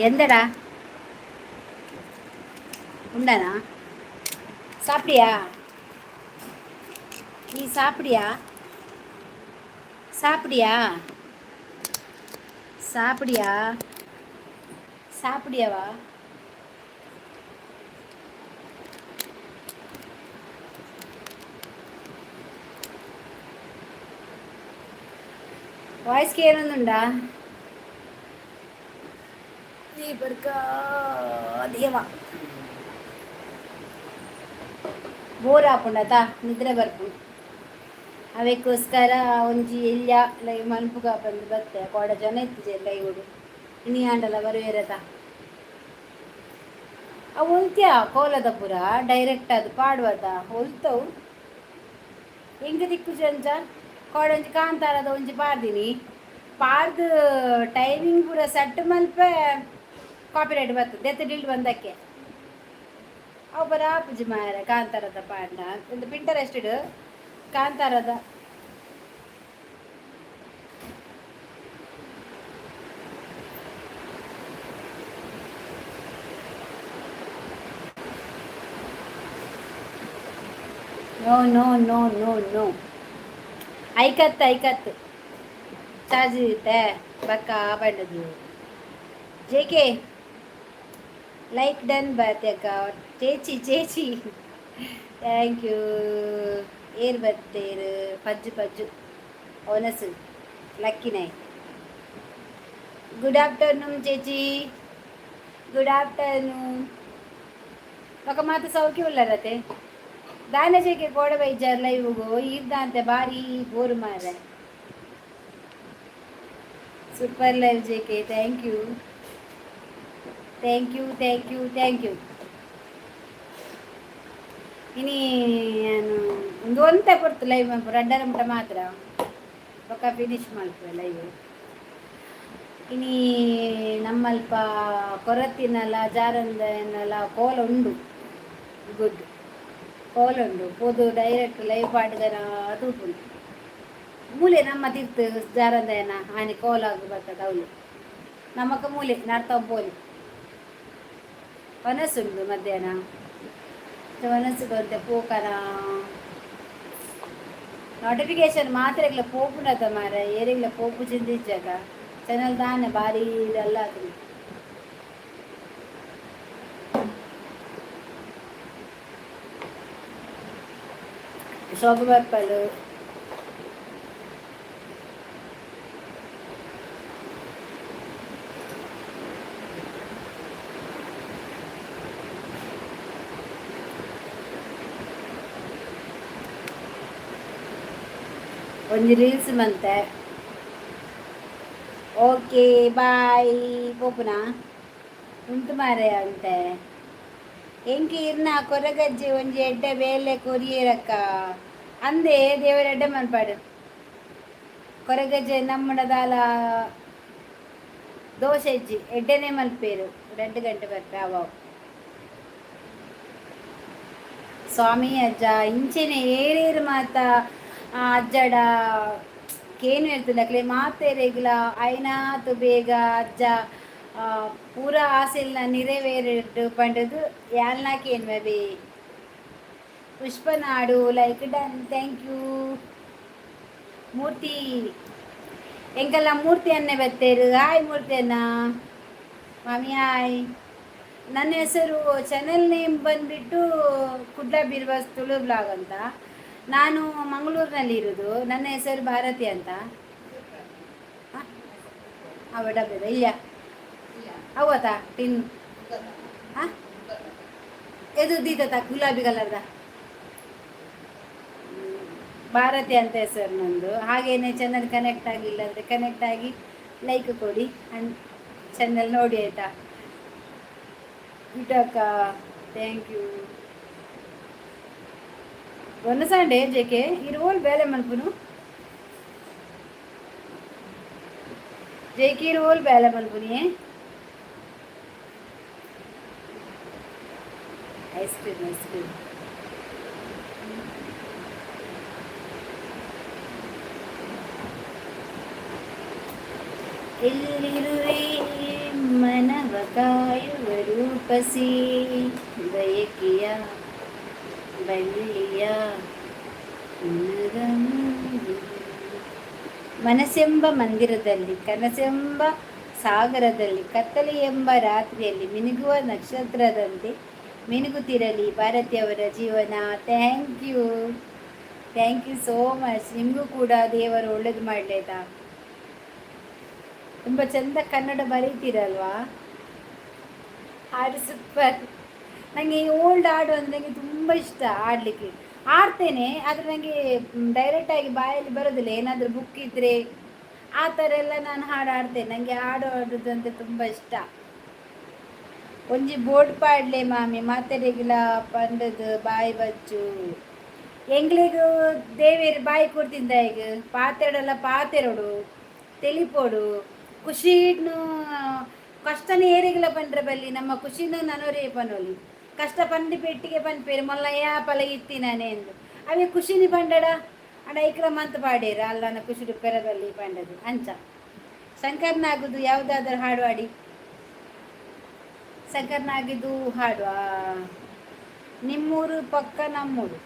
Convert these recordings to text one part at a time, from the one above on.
ಎಂದಡಾ? ಉಂಡನಾ? ಸಾಪ್ಡಿಯಾ? ನೀ ಸಾಪ್ಡಿಯಾ? ಸಾಪ್ಡಿಯಾ? ಸಾಪ್ಡಿಯಾ? ಸಾಪ್ಡಿಯವಾ? ವಾಯ್ಸ್ ಕೇಳೊಂದುಂಡಾ? ಈ ಬರ್ಕ ದೇವ ಬೋರ್ ಆಪುಂಡತ, ನಿದ್ರೆ ಬರ್ಪುಂಡು. ಅವೆಕ್ಕೋಸ್ಕರ ಒಂಜಿ ಎಲ್ಯ ಲೈವ್ ಮನ್ಪುಗ ಪಂದ್ ಬತ್ತೆ. ಕೋಡ ಜನ ಇತ್ತಿಜೆರ್ ಲೈವ್ಡ್. ಇನಿ ಆಂಡಲ ಬರುವೆರತ. ಅವು ಒಲ್ತ್ಯಾ ಕೋಲದ ಪೂರ ಡೈರೆಕ್ಟ್ ಅದು ಪಾಡುವತ ಒಲ್ತವು. ಎಂಕ್ ತಿಕ್ಕುಜಿ ಅಂಚ. ಕೋಡೊಂಜಿ ಕಾಂತಾರದ ಒಂಜಿ ಪಾಡ್ದಿನಿ. ಪಾಡ್ದು ಟೈಮಿಂಗ್ ಪೂರ ಸೆಟ್ ಮಲ್ಪೆ, ಕಾಪಿರೈಟ್ ಬರ್ತದೆ, ದೆತ್ತ್ ಡಿಲ್ಟ್ ಬಂದಕ್ಕೆ. ಅವು ಪೂರ ಆಪುಜಿ ಮಾರ್ರೆ. ಕಾಂತಾರದ ಪಾಡ್ನ ಒಂದು ಪಿಂಟರೆಸ್ಟ್ ಕಾಂತಾರದ. No, no, no, no, no. ಐಕತ್ತು ಐಕತ್ತು charge ಇತ್ತೆ ಬಕ್ಕ ಪಂಡದು. J K like done. Bharati ಅಕ್ಕ, ಚೇಚಿ ಚೇಚಿ, thank you. ಏರ್ ಬತ್ತೇರು? ಪಜ್ಜು ಪಜ್ಜು ಒನಸು ಲಕ್ಕಿ ನೈ. ಗುಡ್ ಆಫ್ಟರ್ನೂನ್ ಚೇಚಿ, ಗುಡ್ ಆಫ್ಟರ್ನೂನ್. ಬೊಕ ಮಾತ ಸೌಖ್ಯ ಉಲ್ಲರತೆ? ದಾನೆ ಜೇಕೆ ಕೋಡ ಬೈಜಾರ್ ಲೈವ್ಗು? ಈರ್ದಾಂತೆ ಬಾರಿ ಬೋರು ಮಾರ್ರೆ. Super live J K, thank you, thank you, thank you, thank you. ಇನಿ ಏನು ಒಂದು ಒಂತೆ ಪೊರ್ತು ಲೈವ್ ಮನ್ಪು, ರಡ್ಡರ ಮುಟ ಮಾತ್ರ. ಬೊಕ ಫಿನಿಶ್ ಮಲ್ಪುವೆ ಲೈವ್. ಇನಿ ನಮ್ಮಲ್ಪ ಕೊರತಿನಲ ಜಾರಂದನಲ ಕೋಲ ಉಂಡು. ಗುಡ್ ಕೋಲ ಉಂಡು. ಪೋದು ಡೈರೆಕ್ಟ್ ಲೈವ್ ಪಾಡ್ದನ ತೂಪುಂಡು. ಮೂಲೆ ನಮ್ಮ ತಿರ್ತು ಜಾರಂದಯನ ಆನಿ ಕೋಲಾಗ ಬರ್ತದ. ಅವಳು ನಮಕ ಮೂಲೆ ನಡ್ತಾ ಪೋಲಿ. ವನಸುಂಡು ಮಧ್ಯಾಹ್ನ. ವನಸ್ಸು ಪೋಕನ ನೋಟಿಫಿಕೇಶನ್ ಮಾತ್ರೆಗ್ಲ ಪೋಪುಂಡತ ಮಾರೆ, ಏರಿಗ್ಲ ಪೋಪು ಚಿಂದಿಜ್ಜಗ. ಚಾನಲ್ ದಾನೆ ಬಾರಿ ಇದೆಲ್ಲ ಆತುಂಡು. ಶೋಭ ಬರ್ಪಲು. ಒಂಜಿ ರೀಲ್ಸ್ ಮಂತೆ. Okay, bye. ಪೋಪುನ ಉಂಟು ಮಾರೆ ಅಂತೆ. ಎಂಕ್ ಇರ್ನ ಕೊರಗಜ್ಜಿ ಒಂಜಿ ಎಡ್ಡೆ ಬೇಲೆ ಕೊರಿಯೇರಕ್ಕ ಅಂದೆ. ದೇವರ ಎಡ್ಡೆ ಮನ್ಪಾಡು. ಕೊರಗಜ್ಜೆ ನಮ್ಮಡ ದಾಲ ದೋಸೆ ಇಜ್ಜಿ, ಎಡ್ಡೆನೆ ಮಲ್ಪೇರು. 2 ಗಂಟೆ ಬರ್ಪೆ ಅವ ಸ್ವಾಮಿ. ಅಜ್ಜ ಇಂಚೆನೆ ಏರೇರು ಮಾತ ಅಜ್ಜಡ ಕೇನು ಹೇಳ್ತಿಲ್ಲ ಮಾತೇರೆಗ್ಲ ಐನಾತು ಬೇಗ ಅಜ್ಜ ಪೂರ ಆಸೆಲ್ನ ನೆರವೇರಿಟ್ಟು ಪಂಡದು ಯಾಲ್ನ ಕೇನ್ವೆ ಬೇ. ಪುಷ್ಪನಾಡು like done, thank you. Murthy, ಎಂಕಲ್ಲ ಮೂರ್ತಿ ಅನ್ನೆ ಬತ್ತೇರು. ಹಾಯ್ ಮೂರ್ತಿ ಅಣ್ಣ, ಮಾಮಿ ಹಾಯ್. ನನ್ನ ಹೆಸರು, ಚಾನೆಲ್ ನೇಮ್ ಬಂದುಬಿಟ್ಟು ಕುಡ್ಲ ಬಿರ್ವಾಸ್ ತುಳು ಬ್ಲಾಗ್ ಅಂತ. ನಾನು ಮಂಗಳೂರಿನಲ್ಲಿ ಇರೋದು. ನನ್ನ ಹೆಸರು ಭಾರತಿ ಅಂತ. ಅವ ಡಬ್ಬದ ಇಲ್ಲ ಅವತಾ ಟಿನ್. ಹಾಂ, ಎದು ದೀತ ಗುಲಾಬಿ ಕಲರ್ದ. ಭಾರತಿ ಅಂತ ಹೆಸರು ನಂದು. ಹಾಗೇನೆ ಚಾನಲ್ ಕನೆಕ್ಟ್ ಆಗಿಲ್ಲ ಅಂದರೆ ಕನೆಕ್ಟ್ ಆಗಿ ಲೈಕ್ ಕೊಡಿ ಆ್ಯಂಡ್ ಚಾನಲ್ ನೋಡಿ, ಆಯಿತಾ? ಇಟಕ್ಕ, thank you. ಒನ್ನಸಾಂಡೆ ಜೆಕೆ ಇರುವೋಲ್ ಬೇಲೆ ಮಲ್ಪುನು? ಜೆಕೆ ಇರುವೋಲ್ ಬೇಲೆ ಮಲ್ಪುನಿ? Ice cream, ice cream. ಎಲ್ಲಿರುವೆ ಮನವ ಕಲ್ಪಸಿ ಬಯಕೆಯ ಬಳ್ಳಿಯ ಉಣಗಂದು. ಮನಸ್ಸೆಂಬ ಮಂದಿರದಲ್ಲಿ, ಕನಸೆಂಬ ಸಾಗರದಲ್ಲಿ, ಕತ್ತಲೆ ಎಂಬ ರಾತ್ರಿಯಲ್ಲಿ ಮಿನುಗುವ ನಕ್ಷತ್ರದಂತೆ ಮಿನುಗುತ್ತಿರಲಿ ಭಾರತೀಯವರ ಜೀವನ. Thank you, thank you so much. ನಿಮಗೂ ಕೂಡ ದೇವರು ಒಳ್ಳೇದು ಮಾಡಲಿ, ಆಯ್ತಾ? ತುಂಬ ಚಂದ ಕನ್ನಡ ಬರೀತೀರಲ್ವಾ? ಹಾಡು ಸೂಪರ್. ನನಗೆ ಈ ಓಲ್ಡ್ ಹಾಡು ಅಂದರೆ ನನಗೆ ತುಂಬ ಇಷ್ಟ ಹಾಡಲಿಕ್ಕೆ. ಹಾಡ್ತೇನೆ, ಆದರೆ ನನಗೆ ಡೈರೆಕ್ಟಾಗಿ ಬಾಯಲ್ಲಿ ಬರೋದಿಲ್ಲ. ಏನಾದರೂ ಬುಕ್ ಇದ್ದರೆ ಆ ಥರ ಎಲ್ಲ ನಾನು ಹಾಡು ಹಾಡ್ತೇನೆ. ನನಗೆ ಹಾಡು ಹಾಡೋದು ಅಂದರೆ ತುಂಬ ಇಷ್ಟ. ಒಂಜಿ ಬೋರ್ಡ್ ಪಾಡ್ಲೆ ಮಾಮಿ, ಮಾತೆರೆಗಿಲ ಪಂಡದು ಬಾಯಿ ಬಚ್ಚು. ಎಂಗ್ಲಿಗ್ ದೇವೇರು ಬಾಯಿ ಕೊಡ್ತಿಂದ ಈಗ ಪಾತೆರಡಲ್ಲ, ಪಾತೆರಡು ತೆಲಿಪೋಡು. ಖುಷಿನು ಕಷ್ಟನೇ ಏರಿಗಿಲ್ಲ ಪಂಡ್ರೆ ಬಲ್ಲಿ, ನಮ್ಮ ಖುಷಿನೂ ನನೋರೇ ಪನೋಲಿ. ಕಷ್ಟ ಪಂಡಿ ಪೆಟ್ಟಿಗೆ ಪನ್ಪೇರು ಮೊಲ್ಲ ಯಾಪಲ ಇತ್ತಿ ನಾನೇ ಎಂದು. ಅವೇ ಖುಷಿನಿ ಪಂಡಡ ಅಡ ಐಕ್ರಮ ಅಂತ ಪಾಡೇರು ಅಲ್ಲ, ಖುಷಿ ಪೆರಬಲ್ಲಿ ಪಂಡದು ಅಂಚ. ಶಂಕರ್ನಾಗುದು ಯಾವುದಾದರೂ ಹಾಡು ಹಾಡಿ. ಶಂಕರ್ನಾಗಿದ್ದು ಹಾಡು. ನಿಮ್ಮೂರು ಪಕ್ಕ ನಮ್ಮೂರು.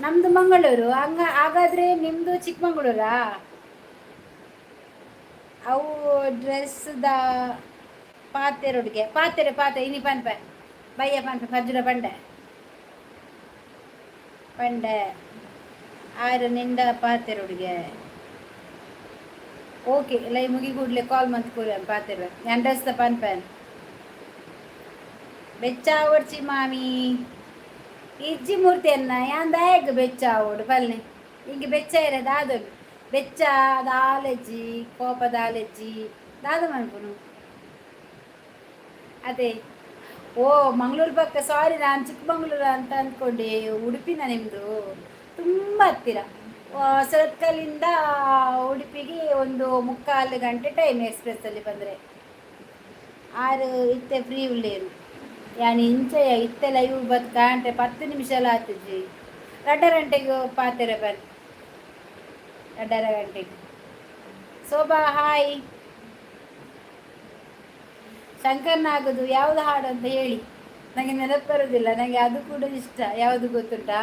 ನಮ್ದು ಮಂಗಳೂರು. ಹಂಗ ಹಾಗಾದ್ರೆ ನಿಮ್ಮದು ಚಿಕ್ಕಮಗಳೂರಾ? ಅವು ಡ್ರೆಸ್ದ ಪಾತೆರೊಡುಗೆ ಪಾತೆರೆ ಪಾತೆ ಇನಿ ಪನ್ಪೆ ಬಯ್ಯ ಪನ್ಪೆ ಖರ್ಜುರ ಪಂಡೆ ಪಂಡೆ ಆರು ನಿಂಡ ಪಾತೆರೊಡುಗೆ. ಓಕೆ, ಲೈ ಮುಗಿ ಕೂಡಲೇ ಕಾಲ್ ಮಂತ್ ಕೂರ ಪಾತೆರ. ഞാൻ ಡ್ರೆಸ್ ಪನ್ಪೆ. ಬೆಚ್ಚ ಆವಡ್ಚಿ ಮಾಮಿ. ಇಜ್ಜಿ ಮೂರ್ತಿ ಅನ್ನ ಯಾನ್ ದಾಯಗ್ ಬೆಚ್ಚ ಆವಡು ಪಲ್ನೆ? ಹಿಂಗೆ ಬೆಚ್ಚ ಇರೋದು ಆದೊಂಡು ಬೆಚ್ಚ ದಾಲೆಜ್ಜಿ, ಕೋಪ ದಾಲೆಜ್ಜಿ, ದಾದ ಮನ್ಪುನು ಅದೇ. ಓ, ಮಂಗಳೂರು ಪಕ್ಕ. ಸಾರಿ, ನಾನು ಚಿಕ್ಕಮಗಳೂರು ಅಂತ ಅಂದ್ಕೊಂಡೆ. ಉಡುಪಿನ ನಿಮ್ಮದು? ತುಂಬ ಹತ್ತಿರ. ಸುರತ್ಕಲ್ಲಿಂದ ಉಡುಪಿಗೆ ಒಂದು ಮುಕ್ಕಾಲು ಗಂಟೆ ಟೈಮ್ ಎಕ್ಸ್ಪ್ರೆಸ್ಸಲ್ಲಿ ಬಂದರೆ. ಆರು ಇತ್ತೆ ಫ್ರೀ ಉಳ್ಳೇರು. ಯಾನ್ ಇಂಚ ಇತ್ತೆ ಲೈವ್ ಬತ್ ಗಂಟೆ 10 ನಿಮಿಷ ಎಲ್ಲ ಆತುಜಿ. ರಡ್ಡರ ಗಂಟೆಗೆ ಪಾತೆರೆ ಬರ್, 2:30 ಗಂಟೆಗೆ. ಶೋಭಾ, ಹಾಯ್. ಶಂಕರ್ನಾಗದು ಯಾವುದು ಹಾಡು ಅಂತ ಹೇಳಿ, ನನಗೆ ನೆನಪು ಬರೋದಿಲ್ಲ. ನನಗೆ ಅದು ಕೂಡ ಇಷ್ಟ. ಯಾವುದು ಗೊತ್ತುಂಟಾ?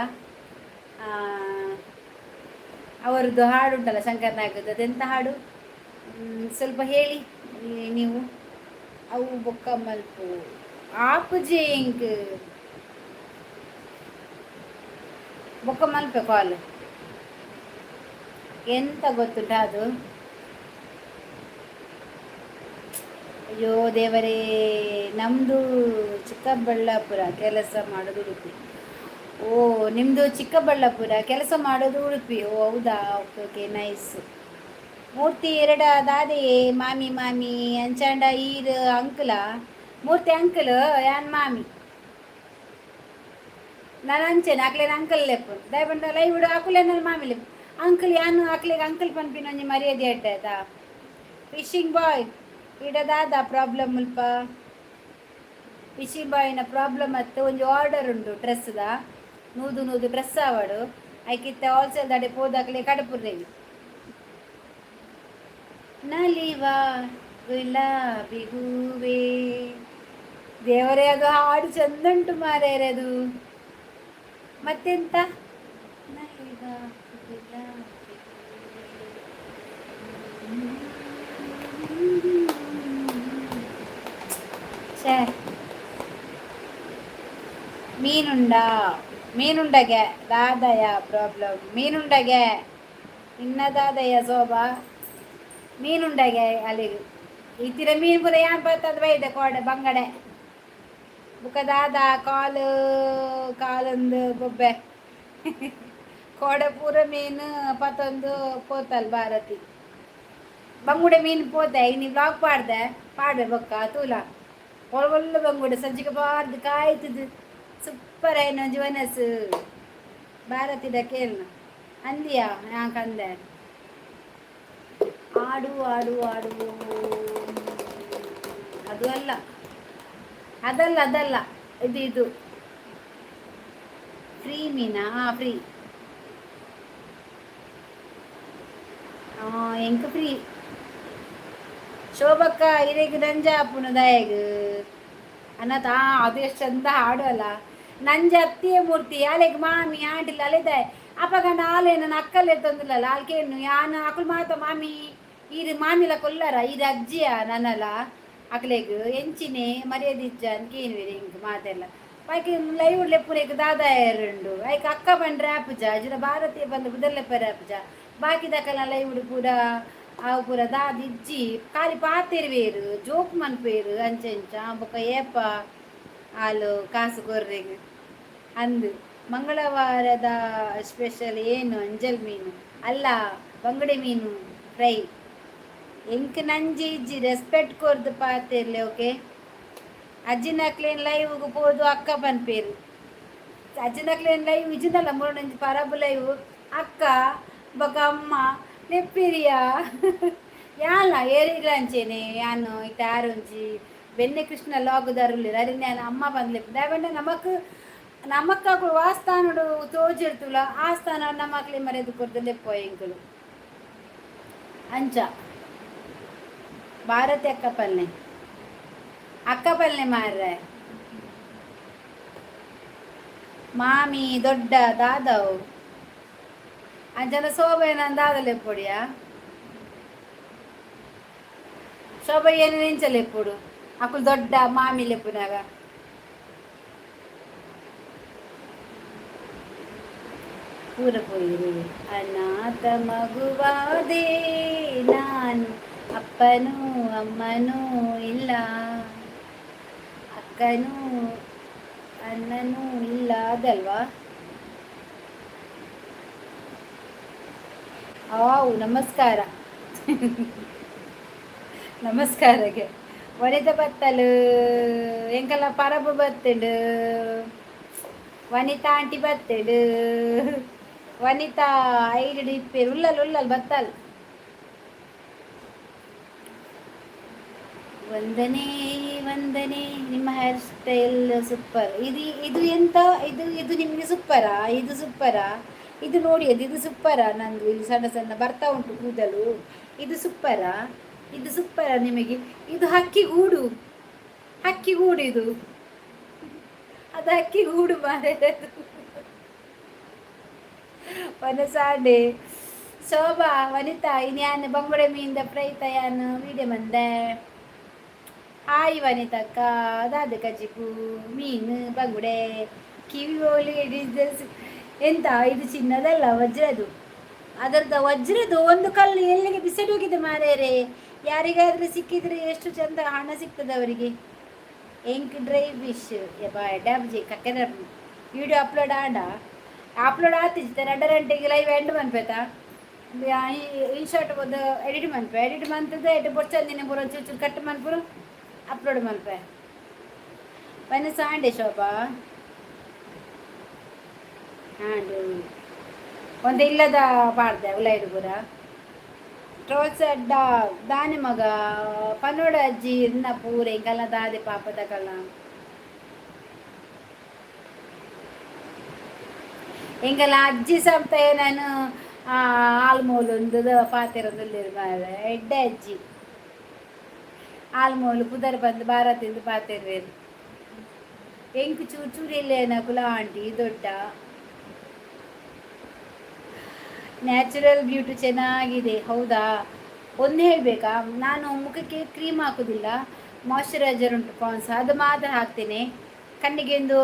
ಅವರದ್ದು ಹಾಡುಂಟಲ್ಲ ಶಂಕರ್ನಾಗದ್ದು, ಅದೆಂತ ಹಾಡು? ಸ್ವಲ್ಪ ಹೇಳಿ ನೀವು. ಅವು ಬೊಕ್ಕ ಮಲ್ಪು ಆಪುಜಿ ಇಂಕ್ ಬೊಕ್ಕ ಮಲ್ಪೆ ಕಾಲ್. ಎಂತ ಗೊತ್ತುಂಟಾ ಅದು? ಅಯ್ಯೋ ದೇವರೇ. ನಮ್ಮದು ಚಿಕ್ಕಬಳ್ಳಾಪುರ, ಕೆಲಸ ಮಾಡೋದು ಉಡುಪಿ. ಓ, ನಿಮ್ಮದು ಚಿಕ್ಕಬಳ್ಳಾಪುರ, ಕೆಲಸ ಮಾಡೋದು ಉಡುಪಿ. ಓ, ಹೌದಾ? Okay okay, nice. ಮೂರ್ತಿ ಎರಡ ದಾದೆಯೇ ಮಾಮಿ ಮಾಮಿ ಅಂಚಾಂಡ ಈರ್ ಅಂಕಲ? ಮೂರ್ತಿ ಅಂಕಲ್, ಯಾನ್ ಮಾಮಿ. ನಾನು ಅಂಚೆನೆ ಅಕ್ಲೇನ ಅಂಕಲ್ ಲೆಪ್ಪು ದಾಯ ಪಂಡ ಲೈವ್ ಅಕುಲೆ ನನ್ನ ಮಾಮಿ ಲೆಪ್ಪು. ಅಂಕಲ್ ಯಾನು ಅಕ್ಲೆಗ್ ಅಂಕಲ್ ಪನ್ಪಿನ ಒಂಜಿ ಮರ್ಯಾದೆ ಅಡ್ಡ, ಆಯ್ತಾ? ಫಿಶಿಂಗ್ ಬಾಯ್ ಇಡ ದಾದ ಪ್ರಾಬ್ಲಮ್ ಮುಲ್ಪ? ಫಿಶಿಂಗ್ ಬಾಯ್ನ ಪ್ರಾಬ್ಲಮ್ ಅತ್ತು, ಒಂಜಿ ಆರ್ಡರ್ ಉಂಡು ಡ್ರೆಸ್ದ. 100 100 ಡ್ರೆಸ್ ಆವಡು. ಐಕಿತ್ತ ಹೋಲ್ಸೇಲ್ ದಾಡೆ ಪೋದಾಕ್ಲೆ ಕಡಪುರ್ರೇವಿ. ನಲಿವ ಗುಲಾಬಿ ಹೂವೇ. ದೇವರೇ, ಅದು ಹಾಡು ಚಂದುಂಟು ಮಾರ್ಯಾರೆ ಅದು. ಮತ್ತೆಂತ? ನಲಿವ ಗುಲಾಬಿ ಹೂವೇ. ಛೇ, ಮೀನುಂಡ ಮೀನುಂಡಗೆ ದಾದಯ ಪ್ರಾಬ್ಲಮ್? ಮೀನುಂಡಗೆ ಇನ್ನ ದಾದಯ ಶೋಭಾ? ಮೀನುಂಡಗೆ ಅಲ್ಲಿಗೆ ಇತ್ತಿರ ಮೀನು ಪೂರ ಯಾನ್ ಪತ್ತದ ಬೈದೆ ಕೋಡೆ ಬಂಗಡೆ. ಬುಕ್ಕ ದಾದ ಕಾಲು ಕಾಲೊಂದು ಬೊಬ್ಬೆ ಕೋಡೆ ಪೂರ ಮೀನು ಪತ್ತೊಂದು ಪೋತಲ್ ಭಾರತಿ. ಬಂಗುಡೆ ಮೀನು ಪೋತೆ. ಇನಿ ಬ್ಲಾಗ್ ಪಾಡ್ದೆ, ಪಾಡ್ವೆ ಬೊಕ್ಕ ತೂಲ. ಒಳ್ಳೆ ಬಂಗುಡೆ ಸಜ್ಜಿಗೆ ಬಾರ್ದು ಕಾಯ್ತದು. ಸೂಪರ್ ಆಯ್ನ ಒಂಜಿ ವನಸು ಭಾರತಿದ ಕೇಳ್ನ ಅಂದಿಯಾ ಯಾಕಂದೆ. ಆಡು ಆಡು ಆಡು. ಅದು ಅಲ್ಲ, ಅದಲ್ಲ, ಅದಲ್ಲ, ಇದು ಇದು. ಫ್ರೀ ಮೀನಾ? ಹಾಂ, ಫ್ರೀ. ಎಂಕ್ ಫ್ರೀ. ಶೋಭಕ್ಕ, ಇರೆಗ್ ನಂಜ ಆಪುನು ದಾಯಗ್? ಅನಾಥ. ಅದು ಎಷ್ಟು ಚಂದ ಹಾಡು ಅಲ್ಲ? ನಂಜ ಅತ್ತಿಯ ಮೂರ್ತಿ ಅಲೆಗ್ ಮಾಮಿ ಆಂಟಿಲ್ಲ ಅಲೆದ ಅಪಗ ನಾಲೆ ನನ್ನ ಅಕ್ಕಲೆ ತಂದಿಲ್ಲಲ್ಲ ಅಲ್ಕೇನು ಯಾನ ಅಕುಲು ಮಾತ ಮಾಮಿ ಈರು ಮಾಮಿಲ ಕೊಲ್ಲರ ಈರು ಅಜ್ಜಿಯ ನನ್ನಲ ಅಕ್ಲೆಗ್ ಎಂಚಿನೆ ಮರ್ಯಾದೆ ಇಜ್ಜ ಅಂತ ಕೇನ್ವೇರು ಹಿಂಗ್ ಮಾತೆಲ್ಲ. ಬಾಕಿ ಲೈವ್ ಲೆಪ್ಪುನೆಗ್ ದಾದ ಉಂಡು? ಐಕ್ ಅಕ್ಕ ಬಂಡ್ರೆ ಆಪುಜ, ಅಜ್ಜಿನ ಭಾರತೀಯ ಬಂದು ಬುದರ್ಲೆಪ್ಪರೆ ಆಪುಜ. ಬಾಕಿದಕಲ ಲೈವ್ ಪೂರ ಅವು ಪೂರ ದಾದ ಇಜ್ಜಿ, ಖಾಲಿ ಪಾತೆರ್ವೇರು, ಜೋಕ್ ಮನ್ಪೇರು, ಅಂಚ ಇಂಚ. ಬೊಕ ಏಪ ಆಲು ಕಾಸು ಕೊರ್ರೆಗ್ ಅಂದು. ಮಂಗಳವಾರದ ಸ್ಪೆಷಲ್ ಏನು? ಅಂಜಲ್ ಮೀನು ಅಲ್ಲ, ಬಂಗಡೆ ಮೀನು ಫ್ರೈ. ಎಂಕ್ ನಂಜಿ ಇಜ್ಜಿ, ರೆಸ್ಪೆಕ್ಟ್ ಕೊರ್ದು ಪಾತೆರ್ಲೆ, ಓಕೆ? ಅಜ್ಜಿನಕ್ಲೇನ್ ಲೈವ್ಗೆ ಪೋದು ಅಕ್ಕ ಪನ್ಪೇರು. ಅಜ್ಜಿನಕ್ಲೇನ್ ಲೈವ್ ಇಜ್ಜಿಂದಲ್ಲ, ಮೂರೊಂಜಿ ಪರಬು ಲೈವ್ ಅಕ್ಕ ಬೊಕ ಅಮ್ಮ ಲೆಪ್ಪಿರಿಯಾ. ಯಾಲ ಏರಿಗ್ಲಂಚೇನೆ ಯಾನು ಇತ್ತೆ ಆರೊಂಜಿ ಬೆನ್ನೆ ಕೃಷ್ಣ ಲಾಗುದಾರುಲ್ಲೆರ್, ಅರೆನ್ ಯಾನ್ ಅಮ್ಮ ಪಂದ್ ಲೆಪ್ಪು. ದಾಯೆ ಪಂಡ ನಮಕ್ ನಮಕ್ ಅಕುಲು ವಾ ಸ್ಥಾನಡ್ ತೋಜಿರ್ತುಲ ಆ ಸ್ಥಾನ ನಮಕ್ಲೆ ಮರ್ಯಾದೆ ಕೊರ್ದು ಲೆಪ್ಪುವ ಎಂಕುಲು ಅಂಚ. ಭಾರತಿ ಅಕ್ಕ ಪಲ್ನೆ, ಅಕ್ಕ ಪಲ್ನೆ ಮಾರ್ರೆ. ಮಾಮಿ ದೊಡ್ಡ ದಾದವು ಅಂಚನ ಶೋಭೆನ ದಾದ ಲೆಪ್ಪೊಡಿಯಾ? ಶೋಭ ಏನು ಎಂಚ ಲೆಪ್ಪುಡು ಅಕುಲು ದೊಡ್ಡ ಮಾಮಿ ಲೆಪ್ಪುನಾಗ? ಪೂರ ಪೋಯಿರಿ. ಅನಾಥ ಮಗುವಾದೆ ನಾನು, ಅಪ್ಪನೂ ಅಮ್ಮನೂ ಇಲ್ಲ, ಅಕ್ಕನೂ ಅಣ್ಣನೂ ಇಲ್ಲ, ಅದಲ್ವಾ? ಆವು, ನಮಸ್ಕಾರ, ನಮಸ್ಕಾರಕ್ಕೆ. ವನಿತಾ ಬತ್ತಲು, ಎಂಕಲ್ಲ ಪರಬು ಬತ್ತುಂಡು. ವನಿತಾ ಆಂಟಿ ಬತ್ತುಂಡು. ವನಿತಾ ಐಡ್ ಇಪ್ಪೇರು. ಉಲ್ಲಲ್ ಉಲ್ಲಲ್ ಬತ್ತಲ್. ವಂದನೆ ವಂದನೆ. ನಿಮ್ಮ ಹೇರ್ ಸ್ಟೈಲ್ ಸೂಪರ್. ಇದು ಇದು ಎಂತ ಇದು? ಇದು ನಿಮಗೆ ಸೂಪರಾ? ಇದು ಸೂಪರಾ? ಇದು ನೋಡಿ, ಅದು ಇದು ಸೂಪರಾ? ನಂದು ಇಲ್ಲಿ ಸಣ್ಣ ಸಣ್ಣ ಬರ್ತಾ ಉಂಟು ಕೂದಲು. ಇದು ಸೂಪರಾ? ಇದು ಸೂಪರಾ ನಿಮಗೆ? ಇದು ಹಕ್ಕಿ ಗೂಡು, ಹಕ್ಕಿ ಗೂಡು ಇದು. ಅದು ಹಕ್ಕಿ ಗೂಡು ಮಾರೆ. ವನಸಾಡೆ ಶೋಭಾ ವನಿತಾ ಇನ್ಯಾನ್ ಬಂಗುಡೆ ಮೀನ್ದ ಫ್ರೈ ತಯಾನ್ ವೀಡಿಯೋ ಮಂದೆ. ಹಾಯ್ ವನಿತಕ್ಕ, ದಾದ ಕಜಿಪು? ಮೀನು ಬಂಗುಡೆ. ಕಿವಿ ಓಲಿ ಎಂತ ಇದು? ಚಿನ್ನದಲ್ಲ, ವಜ್ರದು. ಅದರದ ವಜ್ರದು ಒಂದು ಕಲ್ಲು ಎಲ್ಲಿಗೆ ಬಿಸಿಡು ಹೋಗಿದೆ ಮಾರೇರೆ. ಯಾರಿಗಾದ್ರೂ ಸಿಕ್ಕಿದ್ರೆ ಎಷ್ಟು ಚಂದ ಹಣ ಸಿಗ್ತದೆ ಅವರಿಗೆ. ಎಂಕ್ ಡ್ರೈ ಫಿಶ್ ಡ್ಯಾಬ್ಜಿ ಕಕ್ಕೆದ ವಿಡಿಯೋ ಅಪ್ಲೋಡ್ ಆಂಡ, ಅಪ್ಲೋಡ್ ಆತಿಜ್ತೆ. ರಡ್ಡ ಗಂಟೆಗೆ ಲೈವ್ ಎಂಡ್ ಮನ್ಪೇತ, ಇನ್ ಶಾರ್ಟ್ ಒಂದು ಎಡಿಟ್ ಮನ್ಪೆ. ಎಡಿಟ್ ಮಂತದ ಎಡ್ ಬೊಡ್ಚಂದಿನ ಪೂರ ಚೂರು ಚೂರು ಕಟ್ ಮನ್ಪುರು, ಅಪ್ಲೋಡ್ ಮನ್ಪೆ. ಪನ್ನ ಸಾಂಡೆ ಶೋಭಾ ಹಾಡು ಒಂದು ಇಲ್ಲದ ಪಾಡ್ದೆ ಉಲೈಡ್ ಪೂರ. ಟ್ರೋಲ್ಸ್ ಅಡ್ಡ ದಾನಿ ಮಗ ಪನೋಡ ಅಜ್ಜಿ ಇನ್ನ ಪೂರ ಎಂಕಲ್ನ ದಾದೆ ಪಾಪದ ಕಲ್ಲ. ಎಂಕಲ್ನ ಅಜ್ಜಿ ಸಂತ ನಾನು ಆಲ್ಮೋಲು ಪಾತೆರೊಂದುಲ್ಲೆರ್ ಮಾರ್ರೆ. ಎಡ್ಡೆ ಅಜ್ಜಿ ಆಲ್ಮೋಲು ಪುದರ್ ಬಂದು ಭಾರತಿಂದು ಪಾತೆರ್ವೆರ್. ಎಂಕ್ ಚೂರು ಚೂರು ಇಲ್ಲೇನಕುಲ ಆಂಟಿ ದೊಡ್ಡ. ನ್ಯಾಚುರಲ್ ಬ್ಯೂಟಿ ಚೆನ್ನಾಗಿದೆ. ಹೌದಾ? ಒಂದು ಹೇಳಬೇಕಾ? ನಾನು ಮುಖಕ್ಕೆ ಕ್ರೀಮ್ ಹಾಕೋದಿಲ್ಲ. ಮಾಯ್ಶ್ಚರೈಸರ್ ಉಂಟು ಪಾನ್ಸ್, ಅದು ಮಾತ್ರ ಹಾಕ್ತೇನೆ. ಕಣ್ಣಿಗೆ ಒಂದು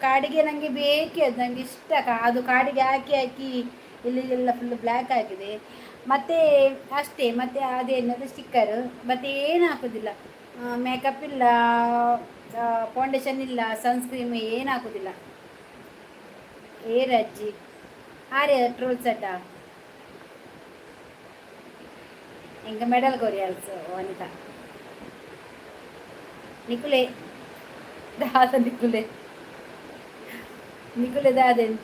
ಕಾಡಿಗೆ ನನಗೆ ಬೇಕೇ, ಅದು ನನಗೆ ಇಷ್ಟ. ಅದು ಕಾಡಿಗೆ ಹಾಕಿ ಹಾಕಿ ಇಲ್ಲಿ ಎಲ್ಲ ಫುಲ್ ಬ್ಲ್ಯಾಕ್ ಆಗಿದೆ. ಮತ್ತು ಅಷ್ಟೇ. ಮತ್ತು ಅದೇನದು ಸ್ಟಿಕ್ಕರ್, ಮತ್ತು ಏನು ಹಾಕೋದಿಲ್ಲ. ಮೇಕಪ್ ಇಲ್ಲ, ಫೌಂಡೇಶನ್ ಇಲ್ಲ, ಸನ್ಸ್ಕ್ರೀಮ್ ಏನು ಹಾಕೋದಿಲ್ಲ. ಏ ಅಜ್ಜಿ ಆರ್ಯ ಟ್ರೋಲ್ ಸೆಟ್ಟ ಎಂಕ ಮೆಡಲ್ ಕೊರಿಯಲ್ಸ್ ವನಿತಾ. ನಿಕುಲೆ ದಾದ? ನಿಕುಲೆ ನಿಕುಲೆ ದಾದೆನ್?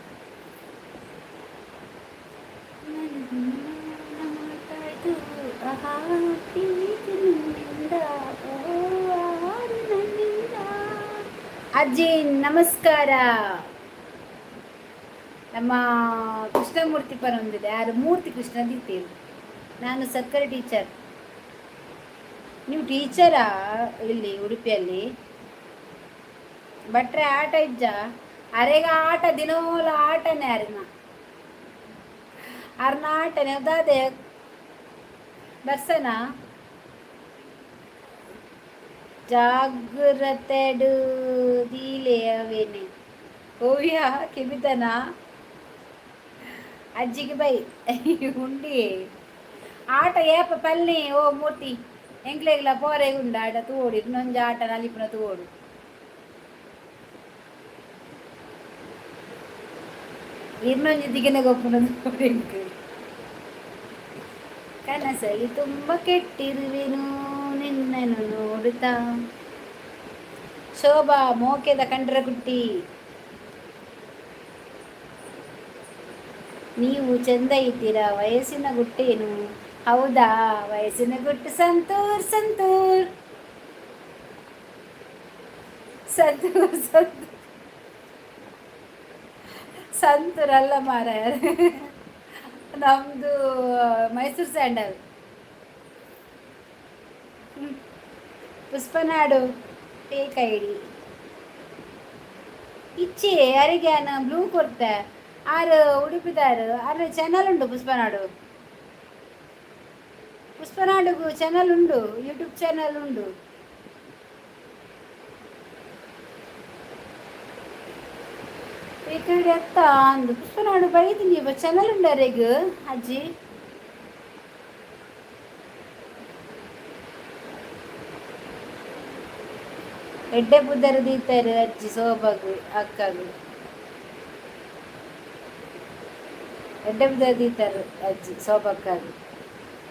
ಅಜ್ಜಿ ನಮಸ್ಕಾರ. ನಮ್ಮ ಕೃಷ್ಣಮೂರ್ತಿ ಪರ ಒಂದಿದೆ, ಯಾರು ಮೂರ್ತಿ ಕೃಷ್ಣ ದೀತೇರು. ನಾನು ಸರ್ಕಾರಿ ಟೀಚರ್. ನೀವು ಟೀಚರಾ ಇಲ್ಲಿ ಉಡುಪಿಯಲ್ಲಿ? ಭಟ್ರೆ ಆಟ ಇಜ್ಜ? ಅರೆಗ ಆಟ ದಿನೋಲ ಆಟನೇ ಅರಿನ ಅರ್ನ ಆಟನೇ ದಾದೆ ದರ್ಶನ ಜಾಗ್ರತೆಡು ದೀಲೆ ಅವೇನೆ ಓವ್ಯ ಕೆಬಿತನ ಅಜ್ಜಿಗೆ ಬೈ ಉಂಡಿ ಆಟ ಏಪ ಪಲ್ಲಿ ಓ ಮೂರ್ತಿ ಎಂಕ್ಲೆಗ್ಲ ಪೋರೆಗ್ ಉಂಡು ಆಟ ತೂವೊಡು ಇನ್ನೊಂಜಿ ಆಟ ನಲಿಪುನ ತೂವೊಡು. ಇನ್ನೊಂಜಿ ದಿಗಿನ ಗೊಪ್ಪುನ ತೂವೊಡು ಎಂಕ್. ಕನಸಲ್ಲಿ ತುಂಬ ಕೆಟ್ಟಿರುವೆನು ನಿನ್ನನ್ನು ನೋಡುತ್ತಾ. ಶೋಭಾ ಮೋಕೆದ ಕಂಡ್ರಗುಟ್ಟಿ, ನೀವು ಚೆಂದ ಇದ್ದೀರಾ, ವಯಸ್ಸಿನ ಗುಟ್ಟೇನು? ಹೌದಾ? ವಯಸ್ಸಿನ ಗುಟ್ಟು ಸಂತೂರ್ ಸಂತೂರ್ ಸಂತೂರ್ ಸಂತೂರ್ ಸಂತೂರ್ ಅಲ್ಲ ಮಾರಾಯ, ನಮ್ದು ಮೈಸೂರು ಸ್ಯಾಂಡಲ್. ಪುಷ್ಪನಾಡು ಟೇಕ್ ಐಡಿ ಇಚ್ಚೆ ಅರಿಗೆ ಬ್ಲೂ ಕೊರ್ತೆ. ಆರು ಉಡುಪಿದಾರು, ಆರು ಚಾನಲ್ ಉಂಟು ಪುಷ್ಪನಾಡು. ಪುಷ್ಪನಾಡುಗು ಚಾನಲ್ ಉಂಡು, ಯೂಟ್ಯೂಬ್ ಚಾನಲ್ ಉಂಡು. ಈ ಕಡೆ ಅತ್ತ ಅಂದು ಪುಷ್ಪನಾಡು ಬೈದಿನಿ ಚಾನಲ್ ಉಂಡು ಅರೆಗ್ ಅಜ್ಜಿ. ಎಡ್ಡೆ ಪುದರ್ ದೀತಾರೆ ಅಜ್ಜಿ ಸೋಬಗು ಅಕ್ಕಗು. ಎಡ್ಡೆ ಪುದರ್ ದೀತಾರೆ ಅಜ್ಜಿ ಸೋಬಕ್ಕಗು.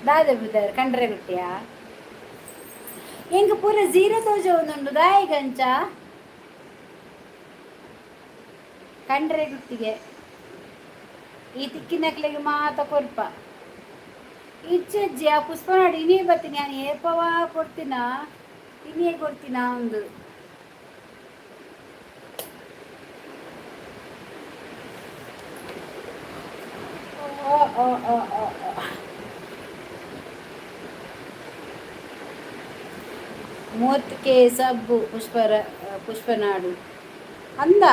ದಾದೆ ಪುದರ್ ಕಂಡ್ರೆ ಗುಟ್ಟಿಯಾ? ಎಂಕ್ ಪೂರ ಜೀರೋ ತೋಜವೊಂದುಂಡು ದಾಯೆಗಂಚ? ಕಂಡ್ರೆ ಗುತ್ತಿಗೆ ಈ ತಿಕ್ಕಿನಕ್ಲೆಗ್ ಮಾತ ಕೊರ್ಪ. ಇಜ್ಜಿ ಆ ಪುಷ್ಪನಾಡು ಇನಿ ಬತ್ತೀನಿ ನಾನು ಏಪವಾ ಕೊಡ್ತೀನ ಇನಿಯೇ ಕೊಡ್ತೀನ ಒಂದು. ಓ ಓ ಓ ಓ ಓ. ಮೂವತ್ತಕ್ಕೆ ಸಬ್ಬು ಪುಷ್ಪರ ಪುಷ್ಪನಾಡು ಅಂದ.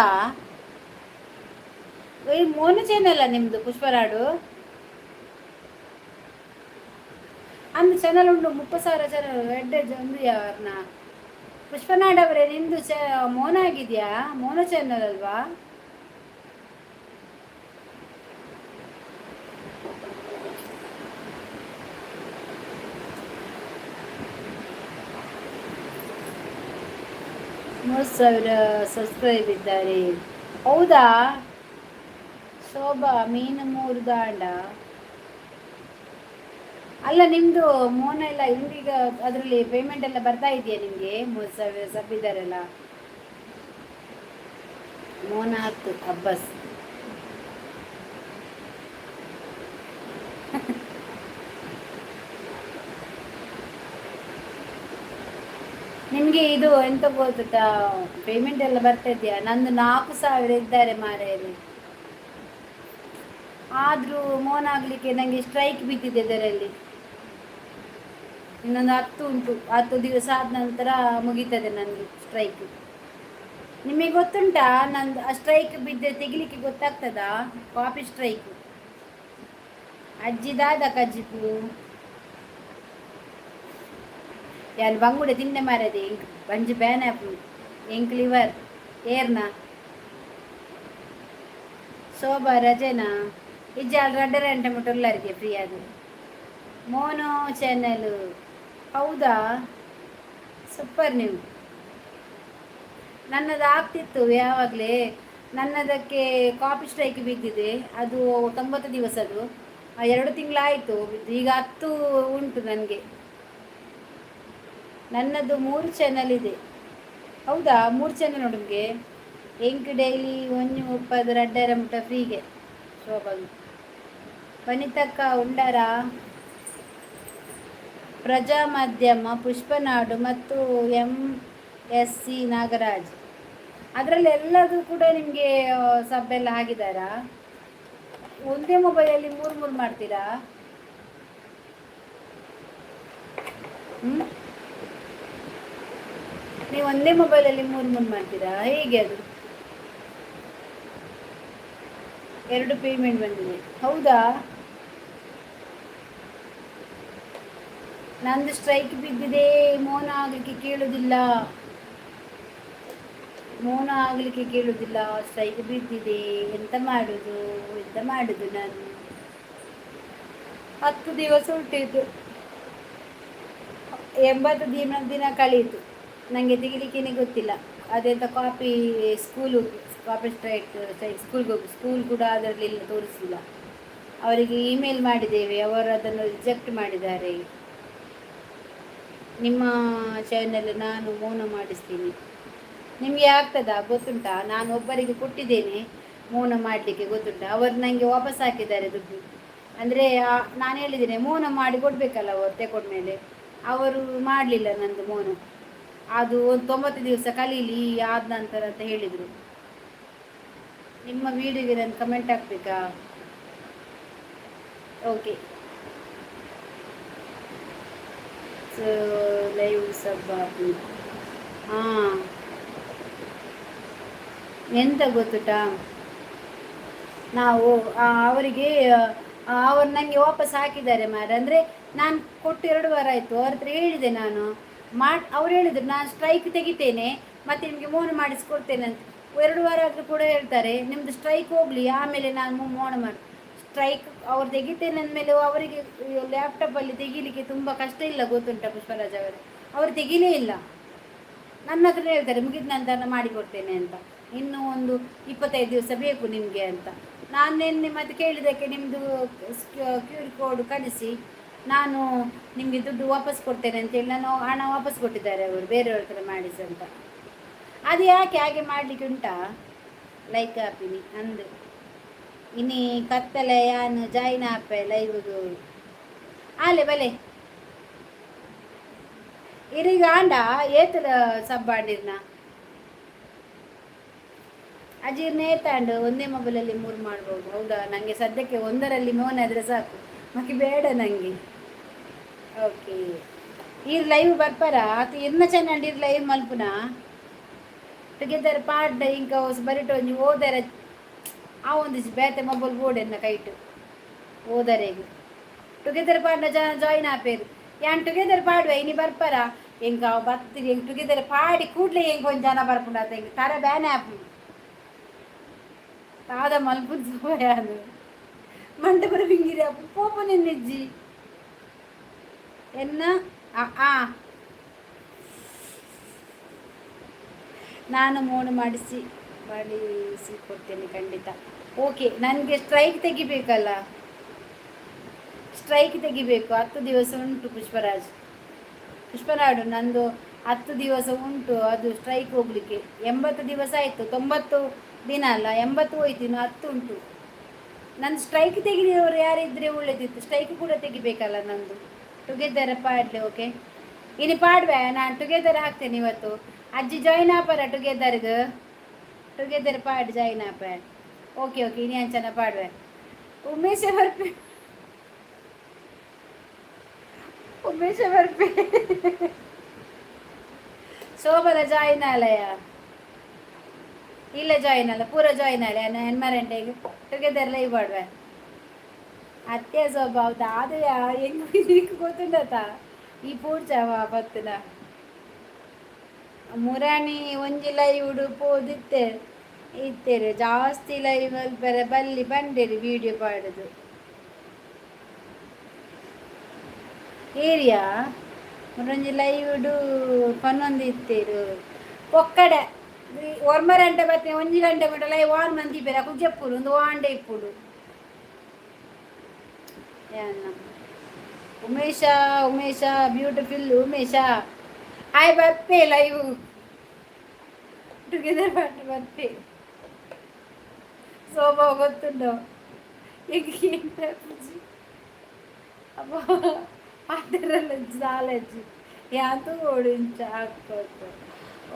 ಈ ಮೋನು ಚಾನಲ್ ನಿಮ್ಮದು ಪುಷ್ಪನಾಡು ಅಂದು ಚಾನಲ್ ಉಂಡು, 30,000 ಚಾನಲ್ ಎಡ್ಡೆ ಒಂದು ಯಾರನ್ನ ಪುಷ್ಪನಾಡ್ ಅವರೇ, ನಿಮ್ಮದು ಚ ಮೋನ ಆಗಿದೆಯಾ? ಮೋನ ಚಾನಲ್ ಅಲ್ವಾ? 30,000 ಸಬ್ಸ್ಕ್ರೈಬ್ ಇದ್ದಾರೆ. ಹೌದಾ ಶೋಭಾ? ಮೀನು ಮೂರು ದಾಂಡ ಅಲ್ಲ ನಿಮ್ಮದು ಮೋನ ಎಲ್ಲ ಈಗ ಅದರಲ್ಲಿ ಪೇಮೆಂಟ್ ಎಲ್ಲ ಬರ್ತಾ ಇದೆಯಾ ನಿಮಗೆ? 30,000 ಸಬ್ ಇದ್ದಾರಲ್ಲ. ಮೋನಾಥ್ ಅಬ್ಬಸ್ ನಿಮಗೆ ಇದು ಎಂತ ಗೊತ್ತುಂಟಾ? ಪೇಮೆಂಟ್ ಎಲ್ಲ ಬರ್ತಾ ಇದೆಯಾ? ನಂದು 4,000 ಇದ್ದಾರೆ ಮಾರಾಯರೆ. ಆದರೂ ಮೋನ್ ಆಗಲಿಕ್ಕೆ ನನಗೆ ಸ್ಟ್ರೈಕ್ ಬಿದ್ದಿದೆ ಅದರಲ್ಲಿ. ಇನ್ನೊಂದು 10 ಉಂಟು, 10 ದಿವಸ ಆದ ನಂತರ ಮುಗೀತದೆ ನನಗೆ ಸ್ಟ್ರೈಕ್. ನಿಮಗೆ ಗೊತ್ತುಂಟಾ ನಂದು ಆ ಸ್ಟ್ರೈಕ್ ಬಿದ್ದೆ ತೆಗಿಲಿಕ್ಕೆ ಗೊತ್ತಾಗ್ತದಾ? ಕಾಪಿ ಸ್ಟ್ರೈಕ್. ಅಜ್ಜಿ ದಾದ ಕಜ್ಜಿಪು ಯಾನ್ ಬಂಗುಡೆ ತಿನ್ನೆ ಮಾರದೆ, ಎಂಕ್ ಬಂಜಿ ಬ್ಯಾನ್ ಆಪುಂಡು, ಎಂಕ್ ಲಿವರ್ ಏರ್ನ. ಶೋಭಾ ರಜೆನಾ? ಇಜ್ಜಾಲ್ ರಡ್ಡರೆ ಗಂಟೆ ಮುಟ್ಟ ಉಲ್ಲರಿಗೆ ಫ್ರೀ ಅದು. ಮೋನೋ ಚಾನಲ್ ಹೌದಾ? ಸೂಪರ್ ನೀವು. ನನ್ನದು ಆಗ್ತಿತ್ತು ಯಾವಾಗಲೇ. ನನ್ನದಕ್ಕೆ ಕಾಪಿ ಸ್ಟ್ರೈಕ್ ಬಿದ್ದಿದೆ, ಅದು 90 ದಿವಸ, ಅದು 2 ತಿಂಗಳಾಯಿತು ಬಿದ್ದು. ಈಗ 10 ಉಂಟು ನನಗೆ. ನನ್ನದು 3 ಚಾನಲ್ ಇದೆ. ಹೌದಾ? 3 ಚಾನಲ್ ನೋಡಿ ನಿಮಗೆ. ಎಂಕ್ ಡೈಲಿ ಒಂಜಿ ಮುಪ್ಪದು ರಡ್ಡರ ಮುಟ್ಟ ಫ್ರೀಗೆ. ಶೋಭಾಗ್ ವನಿತಕ್ಕ ಉಂಡರಾ? ಪ್ರಜಾ ಮಾಧ್ಯಮ ಪುಷ್ಪನಾಡು ಮತ್ತು MSC Nagaraj ಅದರಲ್ಲಿ ಎಲ್ಲದೂ ಕೂಡ ನಿಮಗೆ ಸಬ್ ಎಲ್ಲ ಹಾಕಿದ್ದಾರಾ? ಒಂದೇ ಮೊಬೈಲಲ್ಲಿ ಮೂರು ಮೂರು ಮಾಡ್ತೀರಾ? ಹ್ಞೂ. ನೀವು ಒಂದೇ ಮೊಬೈಲಲ್ಲಿ ಮೂರು ಮೂರು ಮಾಡ್ತೀರಾ? ಹೇಗೆ ಅದು? ಎರಡು ಪೇಮೆಂಟ್ ಬಂದಿದೆ, ಹೌದಾ? ನಂದು ಸ್ಟ್ರೈಕ್ ಬಿದ್ದಿದೆ, ಮೋನ ಆಗಲಿಕ್ಕೆ ಕೇಳುವುದಿಲ್ಲ, ಮೋನ ಆಗಲಿಕ್ಕೆ ಕೇಳುವುದಿಲ್ಲ. ಸ್ಟ್ರೈಕ್ ಬಿದ್ದಿದೆ, ಎಂತ ಮಾಡುದು, ಎಂತ ಮಾಡುದು ನಾನು? 10 ದಿವಸ ಉಂಟಿದ್ದು, 80 ದಿನ ದಿನ ಕಳೀತು. ನನಗೆ ತೆಗಿಲಿಕ್ಕೇನೆ ಗೊತ್ತಿಲ್ಲ. ಅದೆಂತ ಕಾಪಿ ಸ್ಕೂಲು, ಕಾಪಿ ಸ್ಟ್ರೈಕ್ ಸ್ಟ್ರೈಕ್ ಸ್ಕೂಲ್ಗೆ ಹೋಗಿ, ಸ್ಕೂಲ್ ಕೂಡ ಅದರಲ್ಲಿ ತೋರಿಸಿಲ್ಲ. ಅವರಿಗೆ ಇಮೇಲ್ ಮಾಡಿದ್ದೇವೆ, ಅವರು ಅದನ್ನು ರಿಜೆಕ್ಟ್ ಮಾಡಿದ್ದಾರೆ. ನಿಮ್ಮ ಚಾನೆಲ್ ನಾನು ಮೋನ ಮಾಡಿಸ್ತೀನಿ. ನಿಮಗೆ ಆಗ್ತದಾ ಗೊತ್ತುಂಟಾ? ನಾನು ಒಬ್ಬರಿಗೆ ಕೊಟ್ಟಿದ್ದೇನೆ ಮೋನ ಮಾಡಲಿಕ್ಕೆ, ಗೊತ್ತುಂಟಾ? ಅವರು ನನಗೆ ವಾಪಸ್ ಹಾಕಿದ್ದಾರೆ ದುಡ್ಡು. ಅಂದರೆ ನಾನು ಹೇಳಿದ್ದೇನೆ, ಮೋನ ಮಾಡಿ ಕೊಡಬೇಕಲ್ಲ ಅವರು ತಗೊಂಡ್ಮೇಲೆ. ಅವರು ಮಾಡಲಿಲ್ಲ ನಂದು ಮೋನು. ಅದು ಒಂದು 90 ದಿವಸ ಕಲೀಲಿ, ಆದ ನಂತರ ಅಂತ ಹೇಳಿದರು. ನಿಮ್ಮ ವಿಡಿಯೋಗೆ ನಾನು ಕಮೆಂಟ್ ಹಾಕ್ಬೇಕಾ? ಓಕೆ. ಸೊ ಲೈವ್ ಸಬ್. ಹಾಂ, ಎಂತ ಗೊತ್ತುಟಾ? ನಾವು ಅವರಿಗೆ, ಅವರು ನನಗೆ ವಾಪಸ್ ಹಾಕಿದ್ದಾರೆ ಮಾರ. ಅಂದರೆ ನಾನು ಕೊಟ್ಟು 2 ವಾರ ಆಯಿತು. ಅವ್ರ ಹತ್ರ ಹೇಳಿದೆ ನಾನು ಮಾಡಿ. ಅವ್ರು ಹೇಳಿದರು, ನಾನು ಸ್ಟ್ರೈಕ್ ತೆಗಿತೇನೆ ಮತ್ತು ನಿಮಗೆ ಮೋನ ಮಾಡಿಸ್ಕೊಡ್ತೇನೆ ಅಂತ. 2 ವಾರ ಆದರೂ ಕೂಡ ಹೇಳ್ತಾರೆ, ನಿಮ್ಮದು ಸ್ಟ್ರೈಕ್ ಹೋಗಲಿ, ಆಮೇಲೆ ನಾನು ಮೋನ ಮಾಡಿ. ಸ್ಟ್ರೈಕ್ ಅವ್ರು ತೆಗಿತೇನೆ ಅಂದಮೇಲೆ ಅವರಿಗೆ ಲ್ಯಾಪ್ಟಾಪಲ್ಲಿ ತೆಗೀಲಿಕ್ಕೆ ತುಂಬ ಕಷ್ಟ ಇಲ್ಲ, ಗೊತ್ತುಂಟ ಪುಷ್ಪರಾಜ್ ಅವರೇ? ಅವರು ತೆಗೀಲೇ ಇಲ್ಲ. ನನ್ನ ಹತ್ರ ಹೇಳ್ತಾರೆ, ಮುಗಿದ ನಂತರ ಮಾಡಿಕೊಡ್ತೇನೆ ಅಂತ, ಇನ್ನೂ ಒಂದು 25 ದಿವಸ ಬೇಕು ನಿಮಗೆ ಅಂತ. ನಾನು ನಿನ್ನೆ ಮತ್ತೆ ಕೇಳಿದ್ದಕ್ಕೆ, ನಿಮ್ಮದು ಕ್ಯೂರ್ ಕೋಡ್ ಕಳಿಸಿ, ನಾನು ನಿಮಗೆ ದುಡ್ಡು ವಾಪಸ್ ಕೊಡ್ತೇನೆ ಅಂತೇಳಿ ನಾನು ಹಣ ವಾಪಸ್ ಕೊಟ್ಟಿದ್ದಾರೆ ಅವರು, ಬೇರೆಯವ್ರ ಹತ್ರ ಮಾಡಿಸಿ ಅಂತ. ಅದು ಯಾಕೆ ಹಾಗೆ ಮಾಡಲಿಕ್ಕೆ ಉಂಟಾ? ಲೈಕ್ ಹಾಪಿನಿ ಅಂದು. ಇನಿ ಕತ್ತಲೆ ಯಾನು ಜಾಯಿನ್ ಆಪೆ ಲೈವ್ಗು. ಆಲೆ ಬಲೆ ಇರಿಗ ಆಂಡ ಏತರ ಸಬ್ಬಾಂಡಿರ್ನ ಅಜೀರ್ಣ ಏತಾಂಡು. ಒಂದೇ ಮೊಬೈಲಲ್ಲಿ ಮೂರು ಮಾಡ್ಬೋದು, ಹೌದಾ? ನನಗೆ ಸದ್ಯಕ್ಕೆ ಒಂದರಲ್ಲಿ ಮೋನ್ ಆದರೆ ಸಾಕು, ಮತ್ತೆ ಬೇಡ ನನಗೆ. ಓಕೆ, ಈರ್ ಲೈವ್ ಬರ್ಪಾರ ಆತ ಇರ್ನ ಚೆನ್ನಂಡ್ ಇರ್ ಲೈವ್ ಮಲ್ಪುನ ಟುಗೆದರ್ ಪಾಡ್ಡ. ಇಂಕ ಬರಿಟ ಒಂಜಿ ಓದರ ಆ ಒಂದು ಬೇತೆ ಮೊಬೈಲ್ ಬೋರ್ಡ್ ಎನ್ನ ಕೈಟು ಓದರೆಗ್. ಟುಗೆದರ್ ಪಾಡ್ನ ಜನ ಜಾಯಿನ್ ಆಪೇರು. ಯಾನ್ ಟುಗೆದರ್ ಪಾಡುವೆ, ಇನಿ ಬರ್ಪಾರ? ಎಂಕ ಬತ್ತಿರಿ. ಎಂಕ್ ಟುಗೆದರ್ ಪಾಡಿ ಕೂಡ್ಲೆ ಎಂಕ್ ಒಂಜಿ ಜನ ಬರ್ಪುಂಡು ಅತ್ತ. ಎಂಕ್ ತರೆ ಬ್ಯಾನೆ ಆಪುಂಡು. ತಾದ ಮಲ್ಪುನ ಯಾನು ಮಂಟಪದ ಬಿಂಗಿರಿ ಅಪ್ಪು ಪೋಪ ನಿನ್ನೆಜ್ಜಿ ಎನ್ನ ಆ ನಾನು ಮೋನು ಮಾಡಿಸಿ ಮಾಡಿಸಿ ಕೊಡ್ತೇನೆ ಖಂಡಿತ. ಓಕೆ, ನನಗೆ ಸ್ಟ್ರೈಕ್ ತೆಗಿಬೇಕಲ್ಲ, ಸ್ಟ್ರೈಕ್ ತೆಗಿಬೇಕು. 10 ದಿವಸ ಉಂಟು ಪುಷ್ಪರಾಜ್, ಪುಷ್ಪನಾಡು. ನಂದು 10 ದಿವಸ ಉಂಟು ಅದು ಸ್ಟ್ರೈಕ್ ಹೋಗಲಿಕ್ಕೆ. 80 ದಿವಸ ಆಯಿತು, 90 ದಿನ ಅಲ್ಲ, 80 ಹೋಯ್ತು, ಇನ್ನು 10 ಉಂಟು. ನನ್ನ ಸ್ಟ್ರೈಕ್ ತೆಗೆದಿರೋರು ಯಾರಿದ್ರೆ ಒಳ್ಳೇದಿತ್ತು. ಸ್ಟ್ರೈಕ್ ಕೂಡ ತೆಗಿಬೇಕಲ್ಲ ನಂದು. ಟುಗೆದರ್ ಪಾಡ್ಲಿ. ಓಕೆ, ಇನ್ನು ಪಾಡುವೆ. ನಾನು ಟುಗೆದರ್ ಹಾಕ್ತೇನೆ ಇವತ್ತು. ಅಜ್ಜಿ ಜಾಯಿನ್ ಆಪರ ಟುಗೆದರ್ಗೆ? ಟುಗೆದರ್ ಪಾಡ್ ಜಾಯಿನ್ ಆಪ. ಓಕೆ ಓಕೆ, ಇನಿ ಅಂಚನ ಪಾಡುವೆ. ಉಮೇಶ ಬರ್ಪೆ, ಉಮೇಶ ಬರ್ಪೆ. ಶೋಭನ ಜಾಯಿನ್ ಆಲಯ ಇಲ್ಲ, ಜಾಯಿನ್ ಅಲ್ಲ, ಪೂರ ಜಾಯಿನ್ ಅಲ್ಲ. ಎನ್ಮರೆಂಟೆಗೆ ಟುಗೆದರ್ ಲೈವ್ ಮಾಡುವೆ. ಅತ್ತೆ ಸ್ವಭಾವ ದಾದಯ ಹೆಂಗ್ ಗೊತ್ತುಂಡತ ಈ ಪೂರ್ಚವ ಪತ್ತನ ಮುರಾಣಿ ಒಂಜಿ ಲೈವ್ ಪೋದಿತ್ತೆ ಇತ್ತೇರು. ಜಾಸ್ತಿ ಲೈವ್ ಮಲ್ಪರೆ ಬಲ್ಲಿ ಬಂಡೇರಿ ವಿಡಿಯೋ ಪಾಡುದು ಏರಿಯಾ. ಮುರೊಂಜಿ ಲೈವ್ ಪನ್ನೊಂದು ಇತ್ತೇರು. ಒಕ್ಕಡೆ ಒರ್ಮರಂಟೆ ಬತ್ತೆ, ಒಂಜಿ ಗಂಟೆ ಮುಟ್ಟ ಲೈವ್ ಆನ್ ಮಂದಿ ಬೇರೆ ಅಕು ಜೆಪ್ಪುಡು ಒಂದು ವಾಂಡೆ ಇಪ್ಪುಡು. ಯಾನ್ನ ಉಮೇಶ, ಉಮೇಶ ಬ್ಯೂಟಿಫುಲ್ ಉಮೇಶ ಹಾಯ್. ಬರ್ಪೆ ಲೈವ್ ಟುಗೆದರ್ ಪಾಟ್ ಬರ್ಪೆ. ಶೋಭಾ ಗೊತ್ತುಂಡು ಈಗ ಎಂತ ಅಬ್ಬಾ ಅದರಲ್ಲ ನಾಲೆಜ್ ಯಾಂತು ಓಡಿಂಚ ಹಾಕ್ಬೇಕು.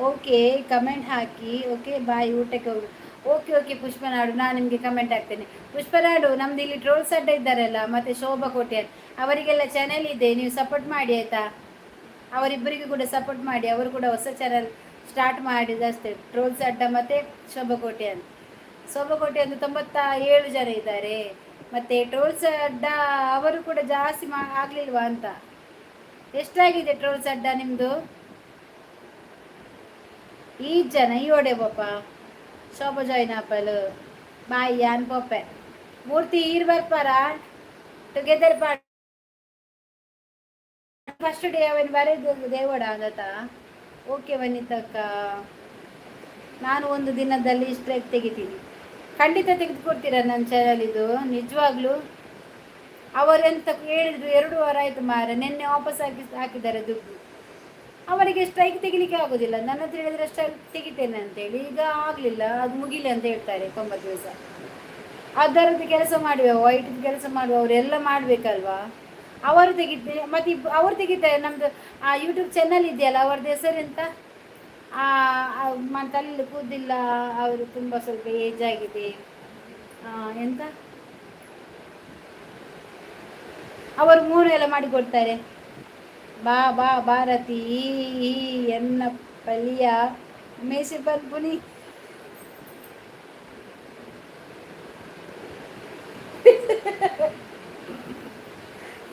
Okay, comment hockey. Okay bye, ಊಟಕ್ಕೆ ಹೋಗಿ. ಓಕೆ ಓಕೆ ಪುಷ್ಪನಾಡು, ನಾನು ನಿಮಗೆ ಕಮೆಂಟ್ ಹಾಕ್ತೇನೆ. ಪುಷ್ಪನಾಡು, ನಮ್ದು ಇಲ್ಲಿ ಟ್ರೋಲ್ಸ್ ಅಡ್ಡ ಇದ್ದಾರಲ್ಲ, ಮತ್ತು ಶೋಭಾ ಕೋಟ್ಯಾನ್, ಅವರಿಗೆಲ್ಲ ಚಾನೆಲ್ ಇದೆ. ನೀವು ಸಪೋರ್ಟ್ ಮಾಡಿ ಆಯಿತಾ? ಅವರಿಬ್ಬರಿಗೂ ಕೂಡ ಸಪೋರ್ಟ್ ಮಾಡಿ. ಅವರು ಕೂಡ ಹೊಸ ಚಾನೆಲ್ ಸ್ಟಾರ್ಟ್ ಮಾಡಿದ ಅಷ್ಟೇ. ಟ್ರೋಲ್ಸ್ ಅಡ್ಡ ಮತ್ತು ಶೋಭಕೋಟೆ ಅಂತ. ಶೋಭಕೋಟೆ ಅಂತ 97 ಜನ ಇದ್ದಾರೆ. ಮತ್ತು ಟ್ರೋಲ್ಸ್ ಅಡ್ಡ ಅವರು ಕೂಡ ಜಾಸ್ತಿ ಮಾ ಆಗಲಿಲ್ವಾ ಅಂತ. ಎಷ್ಟಾಗಿದೆ ಟ್ರೋಲ್ಸ್ ಅಡ್ಡ ನಿಮ್ಮದು? ಈ ಜನ ಈ ಒಡೆ ಪಾಪ. ಶೋಭ ಜಾಯ್ನ್ ಆಪಲ್ ಬಾಯ್ ಯಾನ್ ಪೊಪ್ಪೆ ಮೂರ್ತಿ ಈರ್ ಬರ್ಪಾರ ಟುಗೆದರ್ ಪಾಡ್. ಫಸ್ಟ್ ಡೇ ಅವನ್ ಬರೆದು ದೇವಡ ಅಂದತ. ಓಕೆ ವನಿತಕ್ಕ, ನಾನು ಒಂದು ದಿನದಲ್ಲಿ ಇಷ್ಟ ತೆಗಿತೀನಿ. ಖಂಡಿತ ತೆಗೆದುಕೊಡ್ತೀರಾ ನನ್ನ ಚಾನಲ್ ಇದು? ನಿಜವಾಗ್ಲೂ ಅವರೆಂತ ಹೇಳಿದ್ರು? 2 ವಾರ ಆಯಿತು ಮಾರ, ನಿನ್ನೆ ವಾಪಸ್ ಹಾಕಿ ಹಾಕಿದ್ದಾರೆ ದುಡ್ಡು. ಅವರಿಗೆ ಸ್ಟ್ರೈಕ್ ತೆಗಿಲಿಕ್ಕೆ ಆಗೋದಿಲ್ಲ. ನನ್ನ ಹತ್ರ ಹೇಳಿದ್ರೆ ಸ್ಟ್ರೈಕ್ ತೆಗಿತೇನೆ ಅಂತೇಳಿ. ಈಗ ಆಗಲಿಲ್ಲ, ಅದು ಮುಗಿಲಿ ಅಂತ ಹೇಳ್ತಾರೆ. 90 ದಿವಸ ಅದರದ್ದು ಕೆಲಸ ಮಾಡುವ, ವೈಟ್ ಕೆಲಸ ಮಾಡುವ ಅವರೆಲ್ಲ ಮಾಡಬೇಕಲ್ವಾ? ಅವರು ತೆಗಿತಾರೆ ಮತ್ತು ಅವರು ತೆಗಿತಾರೆ. ನಮ್ಮದು ಆ ಯೂಟ್ಯೂಬ್ ಚಾನಲ್ ಇದೆಯಲ್ಲ, ಅವ್ರದ್ದು ಹೆಸರೆಂತ? ಮತ್ತು ಅಲ್ಲಿ ಕೂದಿಲ್ಲ, ಅವರು ತುಂಬ ಸ್ವಲ್ಪ ಏಜ್ ಆಗಿದೆ. ಎಂತ ಅವರು ಮೂರು ಎಲ್ಲ ಮಾಡಿಕೊಡ್ತಾರೆ. ಬಾ ಬಾ ಭಾರತಿ ಈ ಈ ಎನ್ನ ಪಲಿಯ ಮೇಸೆ ಪನ್ಪುನಿ.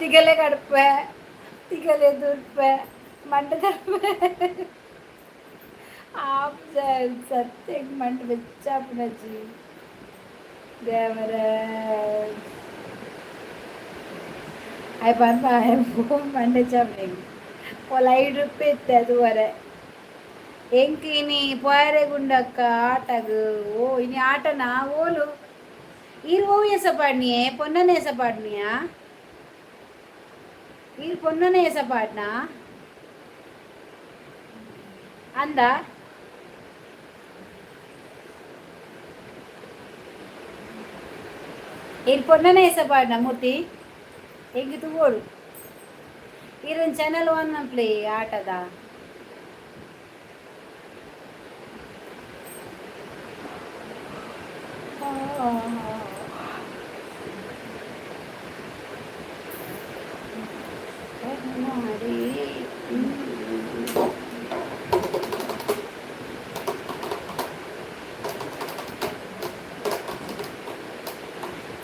ತಿಗಲೆ ಕಡ್ಪೆ, ತಿಗಲೆ ದುರ್ಪೆ, ಮಂಡ ತರ್ಪೆ. ಆಪ್ ಸತ್ಯಕ್ಕೆ ಮಂಡ ಬೆಚ್ಚಾಪುನಜ್ಜಿ ದೇವರ. ಆಯ್ ಪನ್ಪ ಮಂಡೆ ಚಾಪುನೆಗ್ ಓಲ 5 ರೂಪಾಯಿ ಇತ್ತೆ ಅದು. ಎಂಕ್ ಇನಿ ಪೋಯರೆ ಗುಂಡಕ್ಕ ಆಟಗ್. ಓ, ಇನಿ ಆಟನಾ? ಓಲು ಈರ್? ಓವು ಎಸ ಪಾಡ್ನಿಯೇ? ಪೊನ್ನನೆ ಎಸ ಪಾಡ್ನಿಯಾ? ಈರ್ ಪೊನ್ನನೆ ಎಸ ಪಾಡ್ನಾ ಅಂದ. ಈರ್ ಪೊನ್ನನೆ ಎಸ ಪಾಡ್ನ ಮೂರ್ತಿ ಎಂಕ್ ತೂವೊಡು. ಈರೊಂದು ಚಾನಲ್ ಒನ್ ಪ್ಲೇ ಆಟದ. ಮಾಡಿ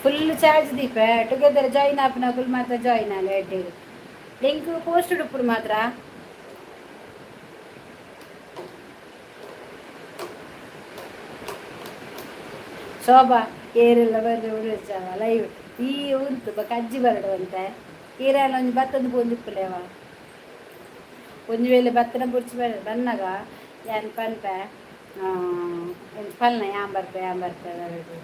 ಫುಲ್ ಚಾರ್ಜ್ ದೀಪ. ಟುಗೆದರ್ ಜಾಯಿನ್ ಆಪುನಕುಲು ಮಾತ್ರ ಜಾಯಿನ್ ಆಲೆ. ಎಡ್ಡೆಗ್ ಲಿಂಕ್ ಪೋಸ್ಟ್ ಉಪ್ಪುಡು ಮಾತ್ರ. ಶೋಭಾ ಏರೆಲ್ಲ ಬರ್ರೆ ಲೈವ್ ಈ ಉಂತು ಬೊಕ ಅಜ್ಜಿ ಬರಡು ಅಂತೆ. ಈರಾಲ ಒಂಜಿ ಬತ್ತೊಂದು ಪೋಂದಿಪ್ಪುಲೇವ. ಒಂಜಿ ವೇಳೆ ಬತ್ತನ ಬುಡ್ಚಿ ಬರ ಬನ್ನಗ ಯಾನ್ ಪನ್ಪೆ, ಒಂಜಿ ಪಲ್ನ ಯಾನ್ ಬರ್ಪೆ, ಯಾನ್ ಬರ್ಪೆ ಬರಡು.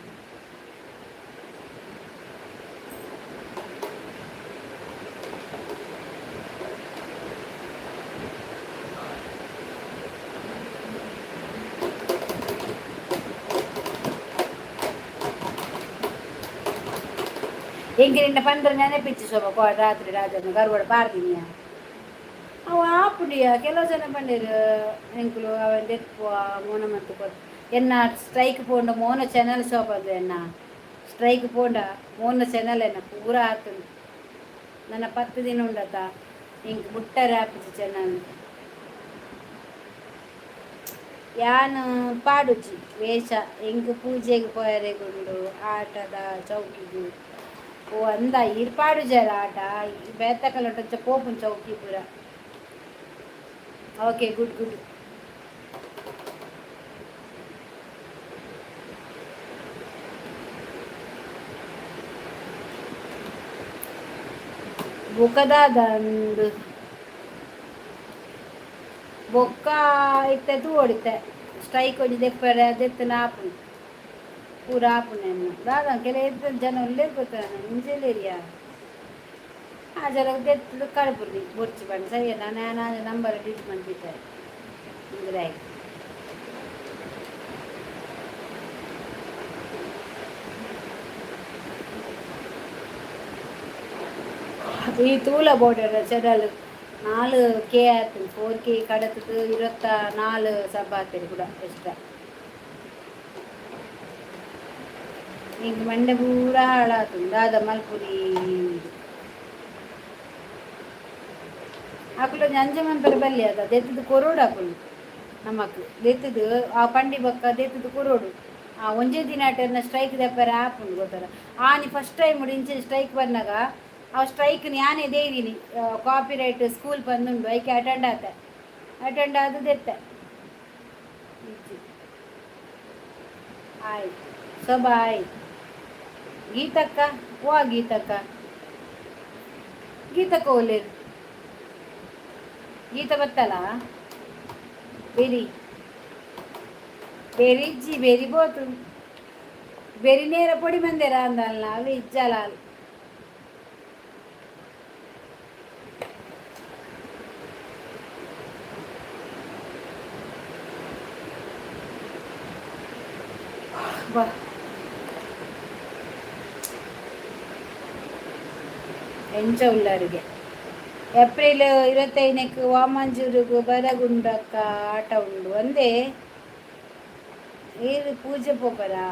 ಎಂಕ್ ನಿನ್ನ ಪಂಡ್ರೆ ನೆನಪಿಚ್ಚಿ ಶೋಭ. ರಾತ್ರಿ ರಾಜನ ಗರ್ವಡ ಪಾರ್ದಿನಿಯ ಅವು ಆಪುಂಡಿಯ. ಕೆಲವು ಜನ ಪಂಡೇರು ಎಂಕುಲು ಅವೆನ್ ದೆಪ್ಪುವ ಮೋನ ಮತ್ತು ಕೊರ್ ಎನ್ನ ಸ್ಟ್ರೈಕ್ ಪೋಂಡ ಮೋನ ಚಾನಲ್ ಶೋಪದು. ಎನ್ನ ಸ್ಟ್ರೈಕ್ ಪೋಂಡ ಮೋನ ಚಾನಲ್ ಎನ್ನ ಪೂರ ಆತುಂಡು. ನನ್ನ 10 ದಿನ ಉಂಡತ ಇಂಕ್ ಬುಟ್ಟರೆ ಆಪುಜಿ ಚಾನಲ್. ಯಾನ್ ಪಾಡುಜಿ ವೇಷ. ಎಂಕ್ ಪೂಜೆಗೆ ಪೋಯರೆಗುಂಡು ಆಟದ ಚೌಕಿಗ್. ಓ ಅಂದ, ಈರ್ ಪಾಡುಜರ ಆಟ? ಬೇತಕಲಟಂಚ ಪೋಪುನ್ ಚೌಕಿ ಪೂರ. Okay, good good. ಬೊಕದಾದಂದು ಬೊಕ್ಕ ಇತ್ತೆ ತೂವೊಡಿತ್ತೆ. ಸ್ಟ್ರೈಕ್ ಒಂಜಿ ದೆಪ್ಪರೆ ದೆತ್ತನ ಆಪುಂಡು, ಪೂರ ಆಪುಂಡು. ಎನ್ನ ದಾದ ಕೆಲ ಜನ ಉಲ್ಲೇರ್ ಗೊತ್ತ ಇಂಜೆಲೇರಿಯಾ. ಆ ಜನ ದೆತ್ತದು ಕಡಪುರ್ನಿ ಬೊರ್ಚಿ ಪಂಡ ಸರಿ. ನಾನು ನಾನು ನಂಬರ್ ಡಿಲೀಟ್ ಮಲ್ಪಿದ್ದಾರೆ ಇಂದ್ರೆ. ಈ ತೂಲ ಬೋರ್ಡರ್ ಚೆಡಲ್ 4K ಆಯ್ತು. 4K ಕಡತದ್ದು 24 ಸಬ್ ಆತೇರಿ ಕೂಡ ಎಷ್ಟ. ಇಂಕ್ ಮಂಡೆ ಪೂರ ಹಾಳಾತು. ದಾದ ಮಲ್ಪುನಿ? ಅಕುಲು ಒಂಜಿ ಅಂಚ ಮನ್ಪೆರೆ ಬಲ್ಲಿ ಅದ ದೆತ್ತದು ಕೊರೋಡು ಅಕುಲು. ನಮಕ್ ದೆತ್ತದು ಆ ಪಂಡಿ ಬೊಕ್ಕ ದೆತ್ತದು ಕೊರೊಡು. ಆ ಒಂಜೇ ದಿನ ಅಟೆರ್ನ ಸ್ಟ್ರೈಕ್ ದೆಪ್ಪರೆ ಆಪುಂಡು ಗೊತ್ತಲ್ಲ. ಆನಿ ಫಸ್ಟ್ ಟೈಮ್ ಇಂಚಿನ ಸ್ಟ್ರೈಕ್ ಬಂದಾಗ ಆ ಸ್ಟ್ರೈಕ್ ಯಾನೇ ದೇದಿನಿ. ಕಾಪಿ ರೈಟ್ ಸ್ಕೂಲ್ ಬಂದುಂಡು, ಐಕೆ ಅಟೆಂಡ್ ಆತ, ಅಟೆಂಡ್ ಆದ ದೆತ್ತೆ. ಆಯ್ ಸೊ ಬಾಯ್ ಗೀತಕ್ಕ. ವಾ ಗೀತಕ್ಕ, ಗೀತಕ್ಕ ಓಲೇರು? ಗೀತ ಬತ್ತಲ್ಲ. ಬೆರಿ ಬೆರಿ ಇಜ್ಜಿ, ಬೆರಿ ಬೋತು, ಬೆರಿ ನೇರ ಪೊಡಿ ಮಂದೇರ ಅಂದಲ್ಲ, ಅವೇ ಇಜ್ಜಾಲ. ಬಾ, ಎಂಚ ಉಳ್ಳಾರಿಗೆ? ಏಪ್ರಿಲ್ 25ಕ್ಕೆ ವಾಮಂಜೂರಿಗೆ ಬರಗುಂಡಕ್ಕ ಆಟ ಉಂಡು ಒಂದೇ. ಏರು ಪೂಜೆ ಪೋಪರಾ?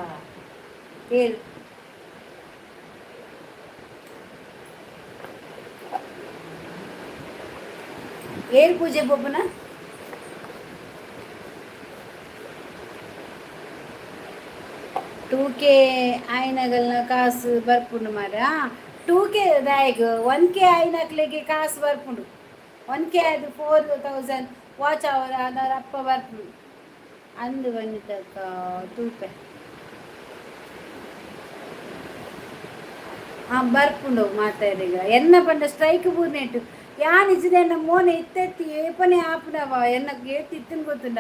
ಏರು ಏರು ಪೂಜೆ ಪೋಪನ? 2K ಆಯ್ನಗಲ್ನ ಕಾಸು ಬರ್ಪುಂಡು ಮಾರ. 2K ದಾಯಗ್? 1K ಆಯ್ನಕ್ಲೆಗೆ ಕಾಸು ಬರ್ಪುಂಡು. 1K ಅದು 4000 ವಾಚ್ ಅವರ್ ಅದರ ಅಪ್ಪ ಬರ್ಪುಂಡು ಅಂದು ಬಂದಿದ್ದಕ್ಕ ತೂಪೆ. ಹಾಂ, ಬರ್ಪುಂಡು ಮಾತಾಡಿಗ. ಎನ್ನ ಪಂಡ ಸ್ಟ್ರೈಕ್ ಬೂರ್ನೆಟ್ಟು ಯಾನ್ ಇಜ್ಜಿದೆ. ಎನ್ನ ಮೋನೆ ಇತ್ತೆತ್ತಿ ಏಪನೆ ಆಪುನವ. ಎನ್ನ ಏತ್ ಇತ್ತಿನ ಗೊತ್ತುಂಡ?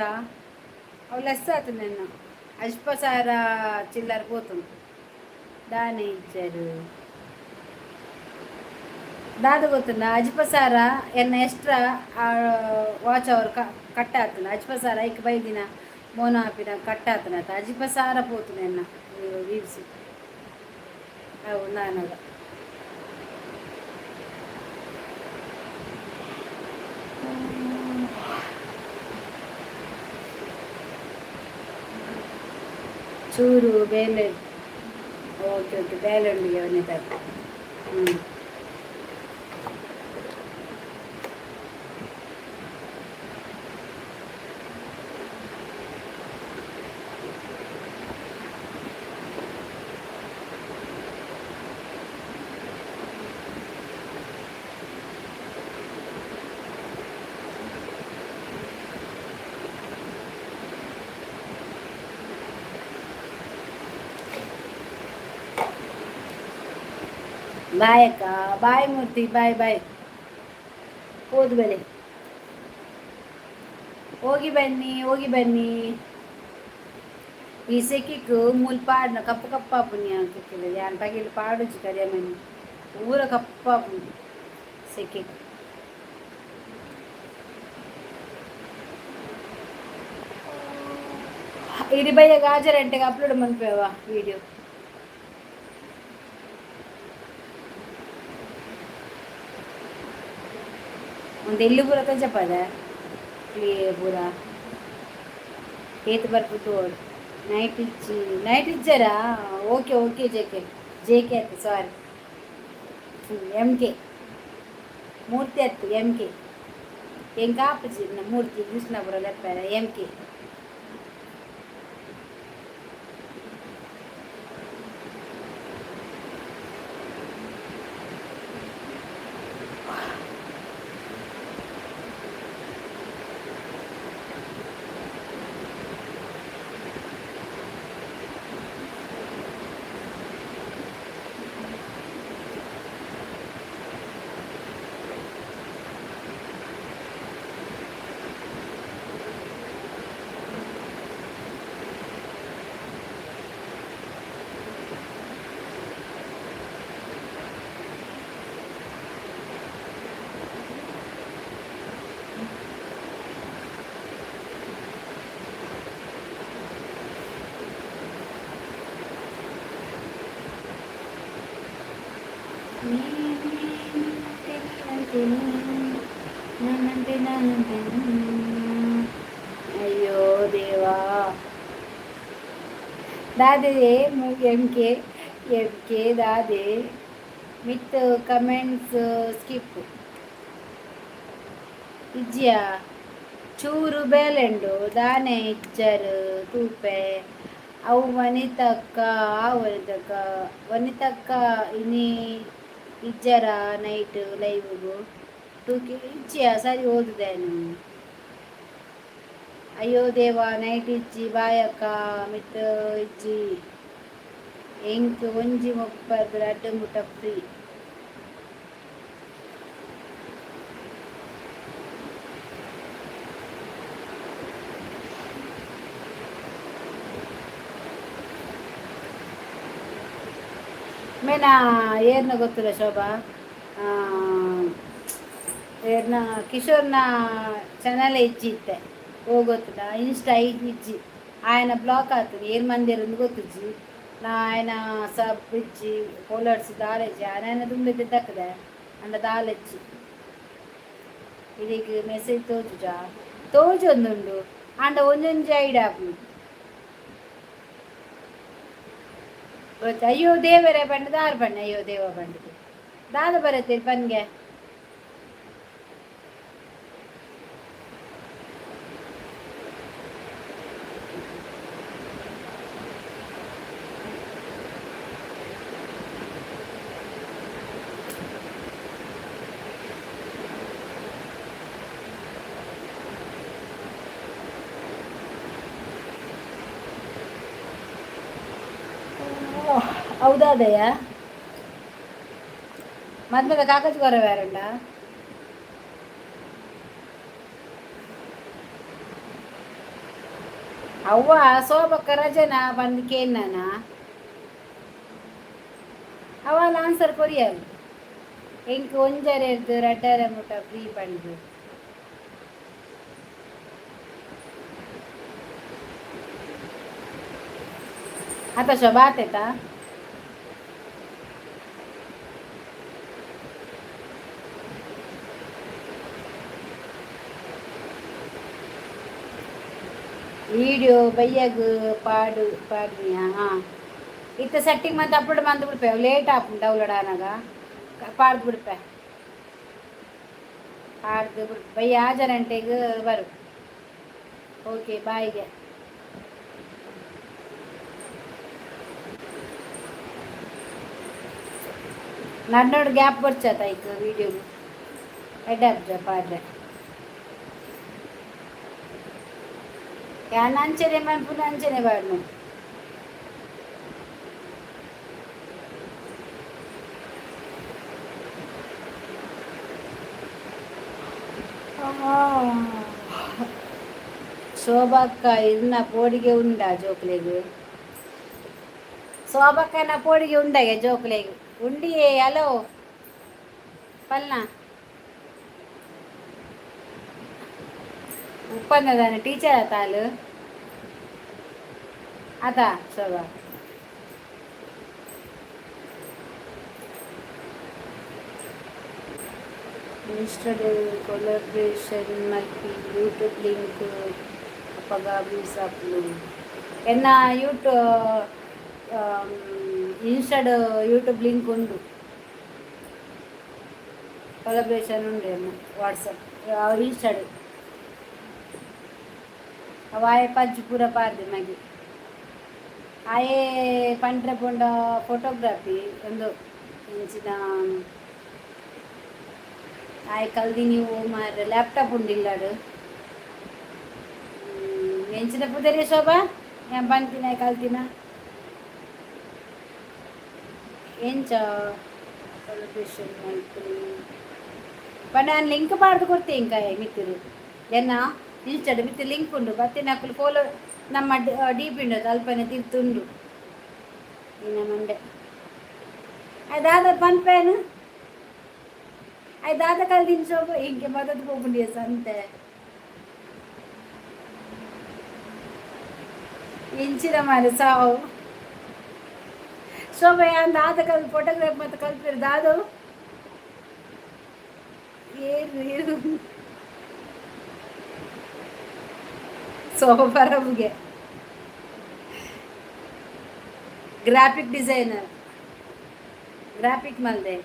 ಅವು ಲೆಸ್ ಆತು. ನೆನ್ನ ಅಜ್ಪ ಸಾವಿರ ಚಿಲ್ಲರ್ ಪೋತುಂಡು. ದಾನೆ ಇಜ್ಜರು ದಾದ ಗೊತ್ತುಂಡ? 5000 ಎನ್ನ ಎಕ್ಸ್ಟ್ರಾ ವಾಚ್ ಅವರ್ ಕಟ್ ಆತುಂಡು. 5000 ಐಕ್ ಬೈದಿನ ಮೋನ ಆಪಿನ ಕಟ್ ಆತುಂಡು. 5000 ಪೋತುಂಡು ಎನ್ನ ವೀವ್ಸ್ ಅವು ನಾನಗ. ಚೂರು ಬೇಲೆ. ಓಕೆ ಓಕೆ, ಬೇಲೆ ಉಂಡು ವನಿತಾ. ಹ್ಞೂ. ಬಾಯ್ ಅಕ್ಕ, ಬಾಯ್ ಮೂರ್ತಿ, ಬಾಯ್ ಬಾಯ್. ಹೋದ್ ಬನ್ನಿ, ಹೋಗಿ ಬನ್ನಿ, ಹೋಗಿ ಬನ್ನಿ. ಈ ಸೆಕಿಕ್ ಮೂಲು ಪಾಡ್ನ ಕಪ್ಪು ಕಪ್ಪಾಪುನಿ ಹಾಕಿಲ್ಲ. ಯಾನ್ ಪಗಿಲು ಪಾಡುಜಿ ಕರಿಯಮನಿ. ಪೂರ ಕಪ್ಪಾಪುನಿ ಸೆಕಿಕ್. ಇಡಿ ಬಯ್ಯ ಗಾಜರ್ ಗಂಟೆಗೆ ಅಪ್ಲೋಡ್ ಮನ್ಪೇವ ವಿಡಿಯೋ. ಒಂದು ಎಲ್ಲಿ ಪೂರ ತೋಜಪದ ಕ್ಲಿಯರ್ ಪೂರ. ಏತ್ ಬರ್ಪುತು? ನೈಟ್ ಇಜ್ಜಿ, ನೈಟ್ ಇಜ್ಜರಾ? Okay okay, J K, J K ಆಯ್ತು. ಸಾರಿ, ಎಮ್ ಕೆ ಮೂರ್ತಿ ಆಯ್ತು. ಎಮ್ ಕೆ ಎಂಕ ಆಪುಜಿ. ಮೂರ್ತಿ ಕೃಷ್ಣಪುರ ಲೆಪ್ಪರ ಎಮ್ ಕೆ. ಅಯ್ಯೋ ದೇವಾ, ದಾದೆ? ಎಮ್ ಕೆ, ಎಮ್ ಕೆ ದಾದೆ? ಮಿತ್ ಕಮೆಂಟ್ಸ್ ಸ್ಕಿಪ್ ಇಜ್ಜಿಯಾ? ಚೂರು ಬೇಲೆಂಡು ದಾನೆ ಇಜ್ಜರು ತೂಪೆ. ಅವು ವನಿತಕ್ಕ, ಆ ವನಿತಕ್ಕ, ವನಿತಕ್ಕ ಇನಿ ಇಜ್ಜರ ನೈಟ್ ಲೈವ್ಗು? ತೂಕಿ ಇಜ್ಜಿಯ ಸರಿ ಓದುದೇನು. ಅಯ್ಯೋ ದೇವ, ನೈಟ್ ಇಜ್ಜಿ, ಬಾಯಕ್ಕ. ಮಿತ್ ಇಜ್ಜಿ. ಎಂಕ್ 1:30 2 ಮುಟ ಫ್ರೀ. ಮೇನಾ ಏರ್ನ ಗೊತ್ತಿಲ್ಲ ಶೋಭಾ, ಏರ್ನ ಕಿಶೋರ್ನ ಚಾನಲ್ ಇಜ್ಜಿ ಇತ್ತೆ. ಓ ಗೊತ್ತಿಲ್ಲ, ಇನ್ಸ್ಟಾ ಇಜ್ಜಿ. ఆయన ಬ್ಲಾಕ್ ಆತದೆ. ಏರ್ ಮಂದಿರಂದು ಗೊತ್ತಿಜ್ಜಿ. ನಾ ఆయన ಸಬ್ ಇಜ್ಜಿ, ಫಾಲೋವರ್ಸ್ ದಾಲೆಜ್ಜಿ. ఆయన ದುಂಬೆ ತಕ್ಕದೆ ಅಂಡ ದಾಲೆಜ್ಜಿ. ಇದೀಗ ಮೆಸೇಜ್ ತೋಜುಜಾ? ತೋಜೊಂದುಂಡು, ಆಂಡ ಒಂಜೊಂಜಿ ಐಡಿ ಆಪುಂಡು ಗೊತ್ತ. ಅಯ್ಯೋ ದೇವರೇ ಪಂಡ ದಾರು ಪಂಡ. ಅಯ್ಯೋ ದೇವ ಪಂಡದು ದಾದ ಬರತ್ತೆ ಪನ್ಗೆ. ಹೌದಾದಯ್ಯ, ಮದ್ಮದ ಕಾಕಜ್ ಕೊರ ಬೇರುಂಡ. ಅವ್ವ ಸೋಬಕ್ಕ ರಜನ ಬಂದು ಕೇನಾನ ಅವಲ ಆನ್ಸರ್ ಕೊರಿಯಲ್. ಎಂಕ್ ಒಂಜರೆ ಎರ್ದು ರಡ್ಡರೆ ಮುಟ ಫ್ರೀ ಪಂಡು. ಆತ ಶೋಭಾ ಆತೈತಾ? ವಿಡಿಯೋ ಬಯ್ಯಗ್ ಪಾಡು ಪಾಡ್ನಿಯಾ? ಹಾಂ, ಇತ್ತ ಸೆಟ್ಟಿಂಗ್ ಮತ್ತೆ ಅಪ್ಲೋಡ್ ಮಂತ್ ಬಿಡ್ಪೆ. ಲೇಟ್ ಆಪುಂಡು ಡೌನ್ಲೋಡ್ ಆನಾಗ. ಪಾಡ್ದು ಬಿಡ್ಪೆ, ಪಾಡ್ದು ಬಿಡ್ಪೆ. ಬಯ್ಯ 6 ಗಂಟೆಗೆ ಬರು. ಓಕೆ, ಬಾಯ್ಗೆ. ನನ್ನೋಡು ಗ್ಯಾಪ್ ಬರ್ಚಾತ ಐಕ್ ವೀಡಿಯೋಗು ಎಡ್ಡೆ ಆಪುಜ ಪಾಡ್ರೆ. ಯಾನ್ ಅಂಚನೆ ಮನ್ಪುನ, ಅಂಚನೆ ಪಾಡ್ನು. ಶೋಭಕ್ಕ ಇರ್ನ ಪೋಡಿಗೆ ಉಂಡ ಜೋಕ್ಲೆಗ್? ಶೋಭಕ್ಕನ ಪೋಡಿಗೆ ಉಂಡಗೆ ಜೋಕ್ಲೆಗ್? ಉಂಡಿಯೇ? ಹಲೋ ಪಲ್ನ ಉಪ್ಪಂದದಾನೆ ಟೀಚರ್ ಆತಾಲು ಆತ ಶೋಭಾ. ಇನ್ಸ್ಟಾಡ್ ಕೊಲಾಬ್ರೇಷನ್ ಮಲ್ಪಿ, ಯೂಟ್ಯೂಬ್ ಲಿಂಕ್ ಅಪಗ ವ್ಯೂಸ್ ಆಪುಂಡು. ಎನ್ನ ಇನ್ಸ್ಟಾಡ್ ಯೂಟ್ಯೂಬ್ ಲಿಂಕ್ ಉಂಡು, ಕೊಲಾಬ್ರೇಷನ್ ಉಂಡು ಎನ್ನ ವಾಟ್ಸಪ್ ಇನ್ಸ್ಟಾಡ್. ಅವಾಯೆ ಪಜ್ಜು ಪೂರ ಪಾರ್ದೆ ಮಗೆ. ಆಯೆ ಪಂಡ್ರೆ ಪೋಂಡ ಫೋಟೋಗ್ರಫಿ ಒಂದು ಇಂಚಿನ ಆಯೆ ಕಲ್ದಿನಿ. ಓ ಮಾರ್ರೆ, ಲ್ಯಾಪ್ಟಾಪ್ ಉಂಡಿಲ್ಲಾಡು. ಎಂಚಿನ ಪುದರಿ ಶೋಭಾ? ಯಾನ್ ಪಂತಿನ ಕಲ್ತಿನ ಎಂಚ ಕೊಲಾಬ್ರೇಷನ್ ಮಲ್ಪುನಿ ಪಂಡ ನಾನು ಲಿಂಕ್ ಪಾಡ್ದು ಕೊಡ್ತೆ ಇಂಕ ಮಿತ್ತಿರು. ಎನ್ನ ಇನ್ಸ್ಟಾಡ್ ಮಿತ್ತು ಲಿಂಕ್ ಉಂಡು. ಬತ್ತಿನಕುಲು ಫಾಲೋ ನಮ್ಮ ಡಿ ಪಿ ಉಂಡು, ಅಲ್ಪನೆ ತಿರ್ತುಂಡು ಇನ್ನ ಮಂಡೆ. ದಾದ ಪನ್ಪೇನು? ಆಯ್ ದಾದ ಕಲ್ದಿನ ಶೋಭ? ಇಂಕೆ ಮದತ್ ಪೋಪುಂಡಿಯ ಸಂತೆ ಇಂಚಿನ ಮಾರೆ ಸಾವು. ಶೋಭ, ಯಾನ್ ದಾದ ಕಲ್ ಫೋಟೋಗ್ರಾಫ್ ಮತ್ತೆ ಕಲ್ಪಿರು ದಾದು ಏರು ಏರು ಸೋಬರಬ್ಗೆ ಗ್ರಾಫಿಕ್ ಡಿಸೈನರ್, ಗ್ರಾಫಿಕ್ ಮಲ್ದೆ.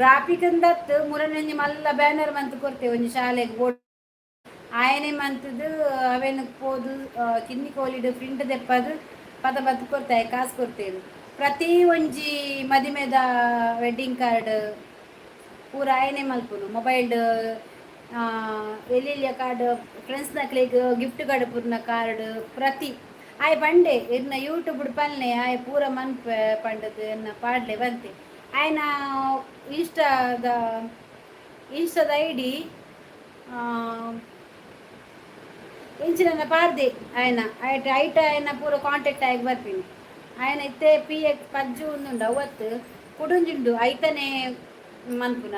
ಗ್ರಾಫಿಕ್ ಅಂದತ್ತು ಮುರನೊಂಜಿ ಮಲ್ಲ ಬ್ಯಾನರ್ ಮಂತ್ ಕೊರ್ತೆ ಒಂಜಿ ಶಾಲೆಗ್ ಬೋರ್ಡ್. ಆಯನೆ ಮಂತುದು ಅವೆನ್ ಪೋದು ಕಿನ್ನಿ ಕೋಲಿಡ್ ಪ್ರಿಂಟ್ ದೆಪ್ಪದು ಪದ ಬತ್ತು ಕೊರ್ತಾಯ ಕಾಸು ಕೊರ್ತೇವೆ. ಪ್ರತಿ ಒಂಜಿ ಮದಿಮೆದ ವೆಡ್ಡಿಂಗ್ ಕಾರ್ಡ್ ಪೂರ ಆಯನೆ ಮಲ್ಪುನು. ಮೊಬೈಲ್ಡ್ ಎಲ್ಲೆಲ್ಲಿಯ ಕಾರ್ಡ್, ಫ್ರೆಂಡ್ಸ್ ನಕ್ಲೆಗ್ ಗಿಫ್ಟ್ ಕಾರ್ಡ್ ಪೂರ್ಣ ಕಾರ್ಡ್ ಪ್ರತಿ ಆಯ್ ಪಂಡೆ ಇರ್ನ ಯೂಟ್ಯೂಬ್ ಪಲ್ನೆ ಆಯ್ ಪೂರ ಮನ್ಪೆ ಪಂಡದು ಎನ್ನ ಪಾಡ್ಲೆ ಬಂತೆ. ಆಯ್ನ ಇನ್ಸ್ಟಾದ ಇನ್ಸ್ಟಾದ ಐಡಿ ಇಂಚಿನ ಪಾರ್ದೆ ಆಯ್ನ ಐಟ್ ಐಟ ಆಯ್ನ ಪೂರ ಕಾಂಟ್ಯಾಕ್ಟ್ ಆಗಿ ಬರ್ತೀನಿ. ಆಯ್ನ ಇತ್ತೆ ಪಿ ಎಕ್ ಪಜ್ಜು ಉಂದುಂಡು ಅವತ್ತು ಕುಡುಂಜುಂಡು ಐತನೆ ಮನ್ಪುನ.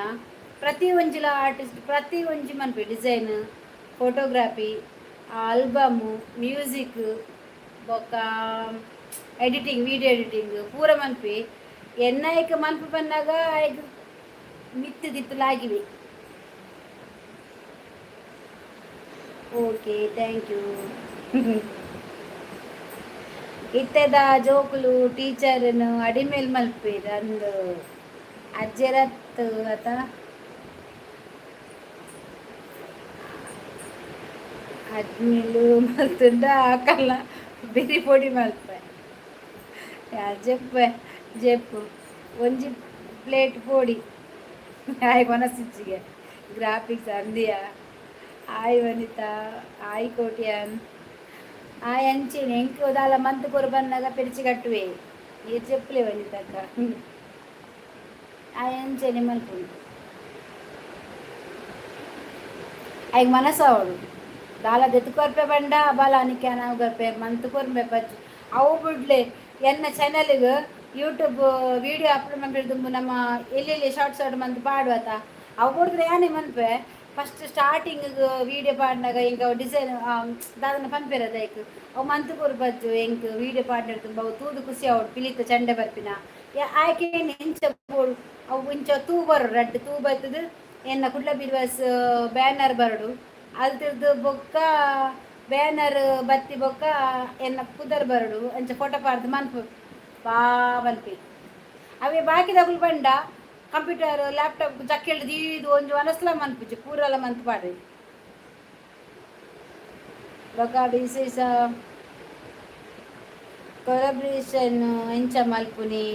ಪ್ರತಿ ಒಂಜಿಲ ಆರ್ಟಿಸ್ಟ್ ಪ್ರತಿ ಒಂಜಿ ಮನ್ಪು, ಡಿಸೈನ್, ಫೋಟೋಗ್ರಫಿ, ಆಲ್ಬಮು, ಮ್ಯೂಸಿಕ್, ಬೊಕ್ಕ ಎಡಿಟಿಂಗ್, ವೀಡಿಯೋ ಎಡಿಟಿಂಗ್ ಪೂರ ಮನ್ಪಿ. ಎನ್ನೈಕ್ ಮನ್ಪು ಬಂದಾಗ ಐಕ್ ಮಿತ್ತು ದಿತ್ತಲಾಗಿವೆ. Okay, thank you. ಇತ್ತೆದ ಜೋಕುಲು ಟೀಚರ್ನು ಅಡಿಮೇಲ್ ಮಲ್ಪೇರು ಅಂದು ಅಜ್ಜೆರತ್ ಅತ. ಅಜ್ಮಿಲು ಮಲ್ತುಂಡ ಆಕಲ್ಲ ಬಿರಿ ಪೊಡಿ ಮಲ್ಪೆ ಜೆಪ್ಪೆ ಜೆಪ್ಪು ಒಂಜಿ ಪ್ಲೇಟ್ ಪೊಡಿ ಆಯ್ ಮನಸ್ಸಿಚ್ಚಿಗೆ ಗ್ರಾಫಿಕ್ಸ್ ಅಂದಿಯ. ಆಯ್ ವನಿತಾ, ಆಯ್ ಕೋಟ್ಯಾನ್. ಆಯ್ ಅಂಚೆನೆ ಎಂಕ್ ದಾಲ ಮಂತ್ ಕೊರು ಬನ್ನಗ ಪೆರ್ಚಿ ಕಟ್ಟುವೆ. ನೀರು చెప్పులే ವನಿತಕ್ಕ. ಆಯ್ ಅಂಚೆನೆ ಮಲ್ಪುನು. ಆಯ್ಗ್ ಮನಸ್ಸಾವಡು ದಾಲ ದೆತ್ತು ಕೊರ್ಪೆ ಬಂಡ ಬಲ ನಿಕ್ಕೆ ನಾವು ಕೊರ್ಪೆ ಮಂತ್ ಕೊರ್ಪೆ ಪಚ್ಚು ಅವು ಬಿಡ್ಲೆ. ಎನ್ನ ಚಾನಲ್ಗೆ ಯೂಟ್ಯೂಬ್ ವೀಡಿಯೋ ಅಪ್ಲೋಡ್ ಮಾಡಿದ್ದು ನಮ್ಮ ಎಲ್ಲೆಲ್ಲಿ ಶಾರ್ಟ್ ಶಾರ್ಟ್ ಮಂತ್ ಪಾಡುವತ ಅವು ಕೊಡಿದ್ರೆ ಯಾನೆ ಮನ್ಪೆ. ಫಸ್ಟ್ ಸ್ಟಾರ್ಟಿಂಗ್ ವೀಡಿಯೋ ಪಾಡಿನಾಗ ಇಂಕ ಡಿಸೈನ್ ದಾದನ ಪನ್ಪೆರ ದೈಕ್ ಅವು ಮಂತ್ ಕೊರ್ಪಜ್ಜು. ಎಂಕ್ ವೀಡಿಯೋ ಪಾಡ್ನ ತುಂಬ ಅವು ತೂದು ಖುಷಿ ಆವಡು. ಪಿಲಿತ ಚಂಡೆ ಬರ್ಪಿನ ಆಯ್ಕೆ ಇಂಚ ಬೋಡು ಅವು ಇಂಚ ತೂ ಬರು ರಡ್ಡ್ ತೂ ಬರ್ತದ. ಎನ್ನ ಕುಡ್ಲ ಬಿಲ್ವಾಸ್ ಬ್ಯಾನರ್ ಬರಡು ಅಲ್ತಿರ್ದು ಬೊಕ್ಕ ಬ್ಯಾನರ್ ಬತ್ತಿ ಬೊಕ್ಕ ಎನ್ನ ಪುದರ್ ಬರಡು. ಅಂಚ ಫೋಟೋ ಪಾಡ್ದು ಮನ್ಪು ಬಾ ಮನ್ಪಿ. ಅವೇ ಬಾಕಿದಕುಲು ಬಂಡ ಕಂಪ್ಯೂಟರ್ ಲ್ಯಾಪ್ಟಾಪ್ ಜಕ್ಕೆಲ್ಡ್ ದೀದು ಒಂಜಿ ವನಸ್ಲ ಮನ್ಪುಜಿ ಪೂರಲ ಮಂತ್ ಪಾಡ್ರಿ. ಬೊಕ ವಿಶೇಷ ಕೊಲಬ್ರೇಷನ್ ಎಂಚ ಮಲ್ಪುನಿ?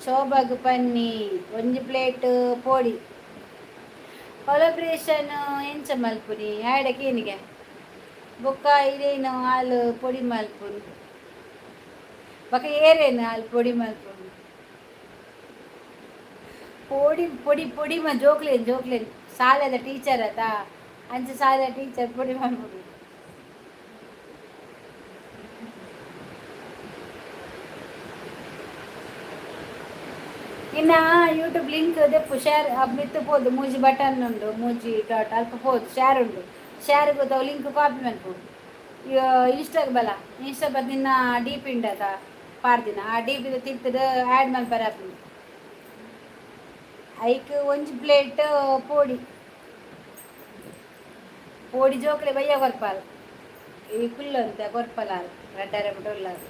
ಶೋಭಾಗ್ ಪನ್ನಿ ಒಂಜಿ ಪ್ಲೇಟ್ ಪೋಡಿ. ಕೊಲಬ್ರೇಷನ್ ಎಂಚ ಮಲ್ಪುನಿ ಆಯ್ಡ ಕೇನಿಗೆ. ಬೊಕ್ಕ ಇರೇನು ಆಲ್ ಪೊಡಿ ಮಲ್ಪುನು. ಬೊಕ ಏರೇನು ಆಲ್ ಪೊಡಿ ಮಲ್ಪುನು? ಪೊಡಿ ಪೊಡಿ ಪೊಡಿ ಮ ಜೋಕ್ಲೇನ್ ಜೋಕ್ಲೇನ್ ಶಾಲೆದ ಟೀಚರ್ ಅತ ಅಂಚ ಶಾಲೆದ ಟೀಚರ್ ಪೊಡಿ ಮಲ್ಪುನು. ಇನ್ನ ಯೂಟ್ಯೂಬ್ ಲಿಂಕ್ ದೆಪ್ಪು ಶೇರ್ ಮಿತ್ತು ಪೋದು ಮೂಜಿ ಬಟನ್ ಉಂಡು ಮೂಜಿ ಡಾಟ್ ಅಲ್ಪ ಪೋದು ಶೇರ್ ಉಂಡು. ಶೇರ್ ಗೊತ್ತಾವು ಲಿಂಕ್ ಕಾಪಿ ಮನ್ಪು. ಇನ್ಸ್ಟಾಗ್ ಬಲ ಇನ್ಸ್ಟಾ ಬತ್ ನಿನ್ನ ಡೀಪ್ ಇಂಡತ ಪಾಡ್ದಿನ ಆ ಡೀಪ್ ತಿರ್ತದ ಆ್ಯಡ್ ಮಲ್ಪರ ಆಪುಂಡು. ಐಕ್ ಒಂಜಿ ಪ್ಲೇಟ್ ಪೋಡಿ ಪೋಡಿ ಜೋಕ್ಲೆ ಬಯ್ಯ ಕೊರ್ಪಾಲ್ ಈ ಕುಲ್ಲಂತೆ ಕೊರ್ಪಲಾಲ್ ರಡ್ಡರೆ ಬಿಟ್ಟು ಉಲ್ಲಾರ್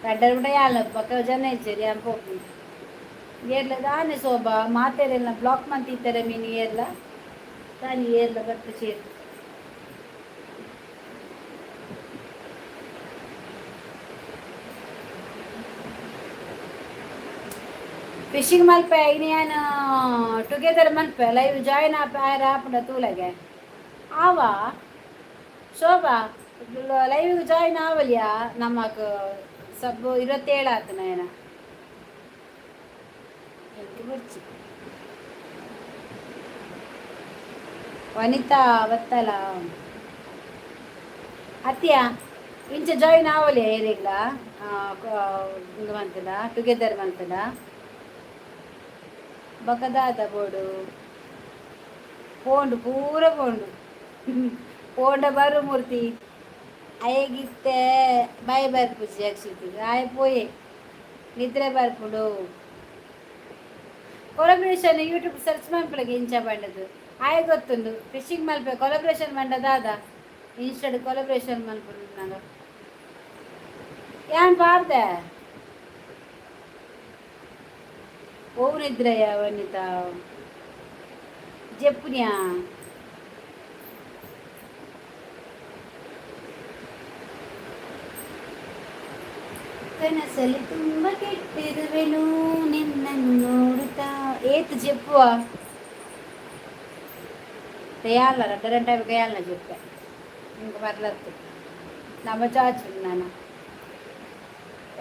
ರಡ್ಡರೆ ಬಿಟ್ಟ ಯಾಲ ಬೊಕ ಜನ ಇಜ್ಜೆರ್ ಯಾನ್ ಪೋಪುನಿ. ಏರ್ಲ ದಾನೆ ಶೋಭಾ ಮಾತೆರೆಲ್ಲ ಬ್ಲಾಕ್ ಮಂತಿತ್ತಾರೆ ಮೀನು ಏರ್ಲ ತಾನಿ ಏರ್ಲ ಬರ್ಪು ಚೇರ್. ಫಿಶಿಂಗ್ ಮಲ್ಪೆ ಇನಿ ಯಾನ್ ಟುಗೆದರ್ ಮಲ್ಪೆ ಲೈವ್ ಜಾಯಿನ್ ಆಪ ಆಯರ ಆಪುಂಡ ತೂಲಗೆ ಆವಾ ಶೋಭಾ ಲೈವ್ ಜಾಯಿನ್ ಆವಲಿಯಾ ನಮಕ್ ಸಬ್ 27 ಆತನ ಏನ ಎಂಕ್ ಬೊಡ್ಚಿ. ವನಿತಾ ಬತ್ತಲ ಅತ್ಯ ಇಂಚ ಜಾಯಿನ್ ಆವಲಿಯಾ ಏರೆಗ್ಲ ಉಂದು ಮಂತುಂಡ ಟುಗೆದರ್ ಮಂತುಂಡ ಬೊಕ ದಾದ ಬೋಡು ಪೋಂಡು ಪೂರ ಪೋಂಡು ಪೋಂಡ ಬರು ಮೂರ್ತಿ ಅಯಗಿತ್ತೆ ಬಾಯ್ ಬರ್ಪುಜಿ ಅಕ್ಷಿತಿಗ್ ಆಯೆ ಪೋಯೆ ನಿದ್ರೆ ಬರ್ಪುಂಡು. ಕೊಲಬ್ರೇಷನ್ ಯೂಟ್ಯೂಬ್ ಸರ್ಚ್ ಮನ್ಪುಲಗೆ ಇಂಚ ಪಂಡದು ಆಯೆ ಗೊತ್ತುಂಡು. ಫಿಶಿಂಗ್ ಮಲ್ಪೆ ಕೊಲಬ್ರೇಷನ್ ಪಂಡ ದಾದ ಇನ್ಸ್ಟಾಡ್ ಕೊಲಬ್ರೇಷನ್ ಮನ್ಪುಂಡು ಯಾನ್ ಪಾಡ್ದೆ. ಓ ನಿದ್ರೆಯ ವನಿತಾ ಜೆಪ್ಪುನ್ಯಾ. ಕನಸಲ್ಲಿ ತುಂಬ ಕೆಟ್ಟಿರುವೆನು ನಿನ್ನನ್ನು ನೋಡುತ್ತಾ. ಏತ್ ಜೆಪ್ಪುವ ತಯಾಲ ರಡ್ಡ ಗಂಟೆ ಕೈಯಾಲ ಜೆಪ್ಪೆ ಇಂಕ ಬರ್ಲತ್ತು ನಮ್ಮ ಚಾಚು ನಾನು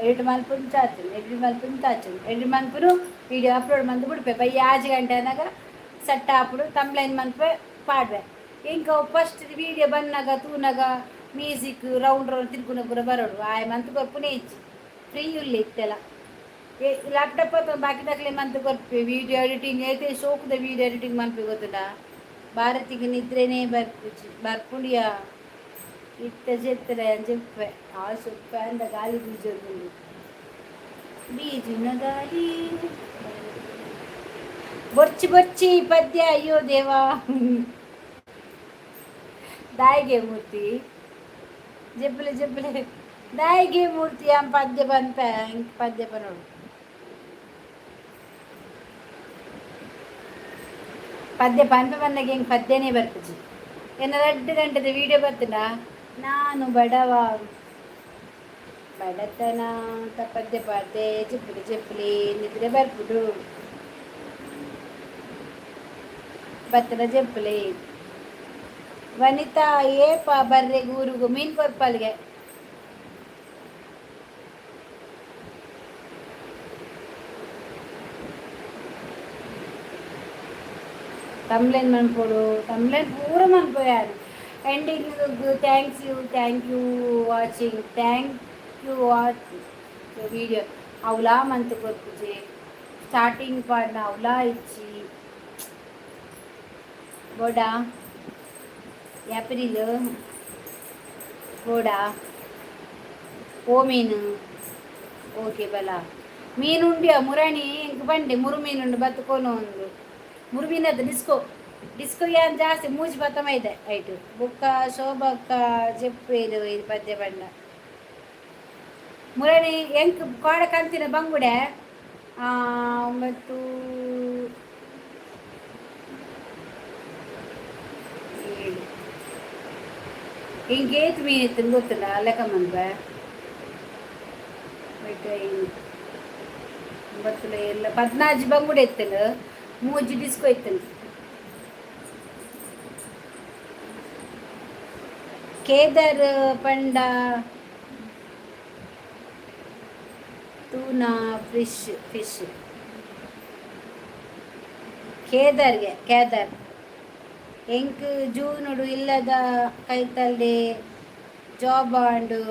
ಎಡಿಟ್ ಮಲ್ಪುನು ಚಾಚು, ಎಡಿಟ್ ಮಲ್ಪುನು ಚಾಚು, ಎಡಿಟ್ ಮಲ್ಪುನು, ವಿಡಿಯೋ ಅಪ್ಲೋಡ್ ಮಂತ್ ಬಿಡ್ಪೆ. ಬೈ ಆಜಿ ಗಂಟೆ ಅನ್ನಾಗ ಸೆಟ್ ಆಪುಡು, ತಮ್ಲೈನ್ ಮನ್ಪೆ ಪಾಡ್ವೆ. ಇಂಕ ಫಸ್ಟ್ ವಿಡಿಯೋ ಬನ್ನಾಗ ತೂನಾಗ ಮ್ಯೂಸಿಕ್ ರೌಂಡ್ ರೌಂಡ್ ತಿರ್ಗುನ ಪೂರ ಬರೋಡು. ಆಯ್ ಮಂತ್ ಕೊರ್ಪುನೇ ಇಜ್ಜಿ. ಫ್ರೀ ಉಲ್ಲೆ ಇತ್ತೆಲ್ಲ. ಲ್ಯಾಪ್ಟಾಪ್ ಅಥವಾ ಬಾಕಿ ದಾಕಲೆ ಮಂತ್ ಕೊರ್ಪೆ. ವಿಡಿಯೋ ಎಡಿಟಿಂಗ್ ಐತೆ, ಶೋಕುದ ವಿಡಿಯೋ ಎಡಿಟಿಂಗ್ ಮನ್ಪೆ ಗೊತ್ತುಂಡ. ಭಾರತಿಗೆ ನಿದ್ರೆನೇ ಬರ್ಪುಜಿ, ಬರ್ಪುಂಡಿಯ. ಇತ್ತೆ ಜೆತ್ತರೆ ಜೆಪ್ಪೆ. ಆ ಸೊಪ್ಪೆ ಅಂದ ಗಾಳಿ ಬೀಜೊಂದುಂಡು, ಬೀಜುನ ಗಾಳಿ. ಬೊರ್ಚಿ ಬೊರ್ಚಿ ಪದ್ಯ. ಅಯ್ಯೋ ದೇವಾ, ದಾಯಿಗೆ ಮೂರ್ತಿ? ಜೆಪ್ಪಲೆ ಜೆಪ್ಪಲೆ. ದಾಯಿಗೆ ಮೂರ್ತಿ ಆಂ ಪದ್ಯ ಪನ್ಪೆ? ಇಂಕ್ ಪದ್ಯ ಪನೋಡು. ಪದ್ಯ ಪನ್ಪೆ ಬಂದಾಗ ಹಿಂಗೆ ಪದ್ಯನೇ ಬರ್ಪುಜಿ. ಎನ್ನ 2 ಗಂಟೆದ ವಿಡಿಯೋ ಬರ್ತದ. ನಾನು ಬಡವ, ಬಡತನ ಅಂತ ಪದ್ಯ ಪಾಡ್ದೆ. ಜೆಪ್ಪುಲಿ ಜೆಪ್ಪುಲಿ, ನಿದ್ರೆ ಬರ್ಪುಡು. ಬತ್ತದ ಜೆಪ್ಪುಲಿ. ವನಿತಾ, ಏಪ ಬರ್ರೆ ಊರುಗು? ಮೀನು ಕೊರ್ಪಲ್ಗೆ. ತಮ್ಲೇನ್ ಮನ್ಪೊಡು, ತಮ್ಲೇನ್ ಪೂರ ಮನ್ಪೋಯಾರು. Ending thanks you, thank you watching, thank you watch video ಅವಲಾ ಮಂತ್ ಕೊರ್ಪುಜೆ. ಸ್ಟಾರ್ಟಿಂಗ್ ಪಾಡ್ನ ಅವಲಾ ಇಜ್ಜಿ. ಬೋಡಾ ಏಪ್ರಿಲ್ ಬೋಡಾ? ಓ ಮೀನು, ಓಕೆ ಬಲ. ಮೀನು ಉಂಡಿಯ ಮುರಣಿ? ಇಂಕ್ ಬಂಡೆ ಮುರು ಮೀನುಂಡು, ಬತ್ತುಕೋನು ಒಂದು ಮುರು ಮೀನದ್ದು. ಡಿಸ್ಕೋ ಡಿಸ್ಕೋ ಯಾನ್ ಜಾಸ್ತಿ ಮೂಜಿ ಬತ್ತಮ ಇದೆ ಐಟು. ಬುಕ್ಕ ಶೋಭಕ್ಕ ಜೆಪ್ಪೇರು. ಇದು ಪದ್ಯ ಬಣ್ಣ ಮುರಣಿ ಎಂಕ್ ಕೋಡ ಕಂತಿನ ಬಂಗುಡೆ. 9, 7. ಇಂಕೇತ್ ಮೀನು ಇತ್ತು ಗೊತ್ತಿಲ್ಲ. ಲೆಕ್ಕ ಮನ್ಪೆ ಐದು, ಒಂಬತ್ತು ಎಲ್ಲ 14 ಬಂಗುಡೆ ಇತ್ತನು, ಮೂಜಿ ಡಿಸ್ಕೋ ಇತ್ತನು. ಕೇದರ್ ಪಂಡ ತೂನಾ ಫಿಶ್, ಫಿಶ್. ಕೇದರ್ಗೆ ಕೇದರ್. ಎಂಕ್ ಜೂನುಡು ಇಲ್ಲದ ಕೈತಲ್ಡೆ ಜಾಬ್ ಆಂಡು.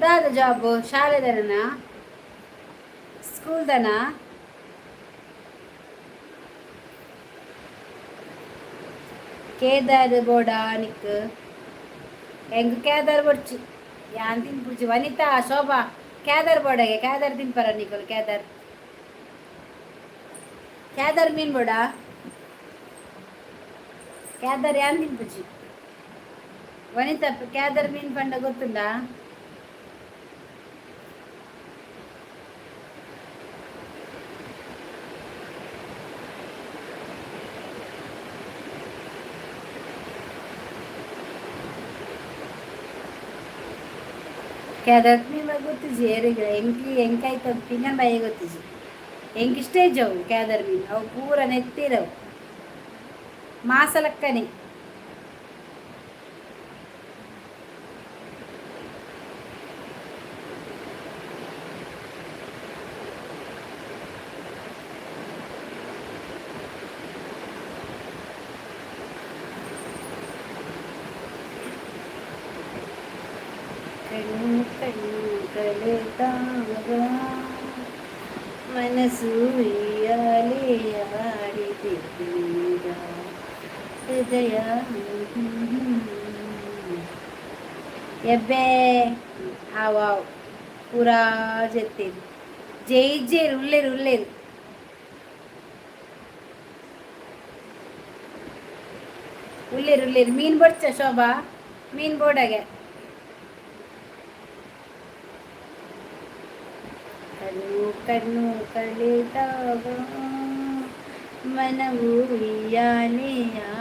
ದಾದ ಜಾಬ್? ಶಾಲೆದನ, ಸ್ಕೂಲ್ದನ? ಕೇದಾರ್ ಬೋಡ ನಿಕ್? ಎಂಕ್ ಕೇದಾರ್ ಬೊಡ್ಚಿ, ಯಾನ್ ತಿನ್ಪುಜಿ. ವನಿತಾ, ಶೋಭಾ, ಕೇದಾರ್ ಬೋಡಗೆ? ಕೇದಾರ್ ತಿನ್ಪರ ನಿಕುಲು? ಕೇದಾರ್, ಕೇದಾರ್ ಮೀನ್ ಬೋಡ? ಕೇದಾರ್ ಯಾನ್ ತಿನ್ಪುಜಿ. ವನಿತಾ, ಕೇದಾರ್ ಮೀನ್ ಪಂಡ ಗೊತ್ತುಂಡಾ? ಕೇದಾರ್ ಮೀನ್ ಗೊತ್ತಿಜಿ ಏರಿಗ? ಎಂಕ್ ಎಂಕಾಯ್ತ ಪಿಂಗನ್ ಬಾಯಿ ಗೊತ್ತಿಜಿ. ಎಂಕ್ ಇಷ್ಟ ಇಜ್ಜಿ ಅವು ಕೇದರ್ ಮೀನು. ಅವು ಪೂರ ನೆತ್ತಿರವು, ಮಾಸಲಕ್ಕನೆ. ಕಣ್ಣು ಕಣ್ಣು ಕಳೆದಾಗ ಮನಸ್ಸು ಉಯ್ಯಾಲೆ ಆಡಿದೆ ಈಗ ಹೃದಯ. ಎಬ್ಬೆ ಆವ್ ಆವ್, ಪೂರಾ ಜೆತ್ತೇರು. ಜೈಜೇರು ಉಲ್ಲೇರು ಉಲ್ಲೇರು ಉಲ್ಲೇರು ಉಲ್ಲೇರು. ಮೀನು ಬಡ್ಚ ಶೋಭಾ? ಮೀನು ಬೋಡಾಗೆ. ಕಣ್ಣು ಕಣ್ಣು ಕಳೆದಾಗ ಮನವು ಉಯ್ಯಾಲೆ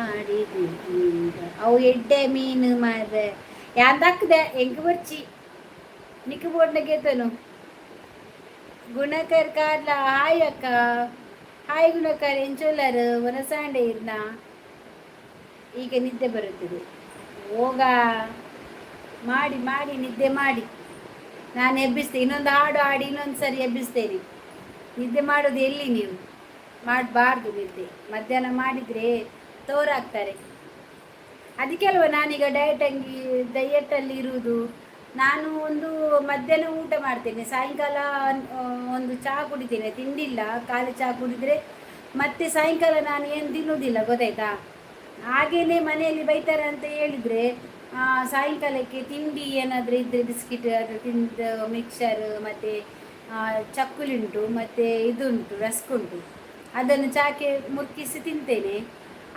ಆಡಿದೆ ಈಗ. ಅವು ಎಡ್ಡೆ ಮೀನು ಮಾರ್ರೆ. ಯಾನ್ ದಕ್ಕದೆ ಎಂಕ್ ಬೊರ್ಚಿ ನಿಕ್ಕ್ ಬೋಡ್ನ ಗೆತನು. ಗುಣಕರ್ ಕಾರ್ಲ, ಹಾಯ್ ಅಕ್ಕ. ಹಾಯ್ ಗುಣಕರ್, ಎಂಚೊಲ್ಲರು? ವನಸಾಂಡೆ ಇರ್ನ? ಈಗ ನಿದ್ದೆ ಬರುತ್ತದೆ. ಹೋಗ ಮಾಡಿ ಮಾಡಿ ನಿದ್ದೆ ಮಾಡಿ. ನಾನು ಎಬ್ಬಿಸ್ತೇನೆ. ಇನ್ನೊಂದು ಹಾಡು ಹಾಡಿ ಇನ್ನೊಂದು ಸರಿ ಎಬ್ಬಿಸ್ತೇನೆ. ನಿದ್ದೆ ಮಾಡೋದು ಎಲ್ಲಿ? ನೀವು ಮಾಡಬಾರ್ದು ನಿದ್ದೆ. ಮಧ್ಯಾಹ್ನ ಮಾಡಿದರೆ ತೋರಾಗ್ತಾರೆ. ಅದಕ್ಕೆ ಅಲ್ವ ನಾನೀಗ ಡಯಟ್ ಅಂಗಿ ಡಯಟಲ್ಲಿ ಇರುವುದು. ನಾನು ಒಂದು ಮಧ್ಯಾಹ್ನ ಊಟ ಮಾಡ್ತೇನೆ, ಸಾಯಂಕಾಲ ಒಂದು ಚಹಾ ಕುಡಿತೇನೆ. ತಿಂಡಿಲ್ಲ. ಖಾಲಿ ಚಹಾ ಕುಡಿದರೆ ಮತ್ತೆ ಸಾಯಂಕಾಲ ನಾನು ಏನು ತಿನ್ನುವುದಿಲ್ಲ, ಗೊತ್ತಾಯ್ತಾ? ಹಾಗೇನೆ ಮನೆಯಲ್ಲಿ ಬೈತಾರೆ ಅಂತ ಹೇಳಿದರೆ ಸಾಯಂಕಾಲಕ್ಕೆ ತಿಂಡಿ ಏನಾದರೂ ಇದ್ದರೆ ಬಿಸ್ಕಿಟ್ ಅದು ತಿಂದು, ಮಿಕ್ಸರ್ ಮತ್ತು ಚಕ್ಕುಲಿ ಉಂಟು, ಮತ್ತು ಇದು ಉಂಟು, ರಸ್ಕ್ ಉಂಟು. ಅದನ್ನು ಚಾಕೆ ಮುರ್ಕಿಸಿ ತಿಂತೇನೆ.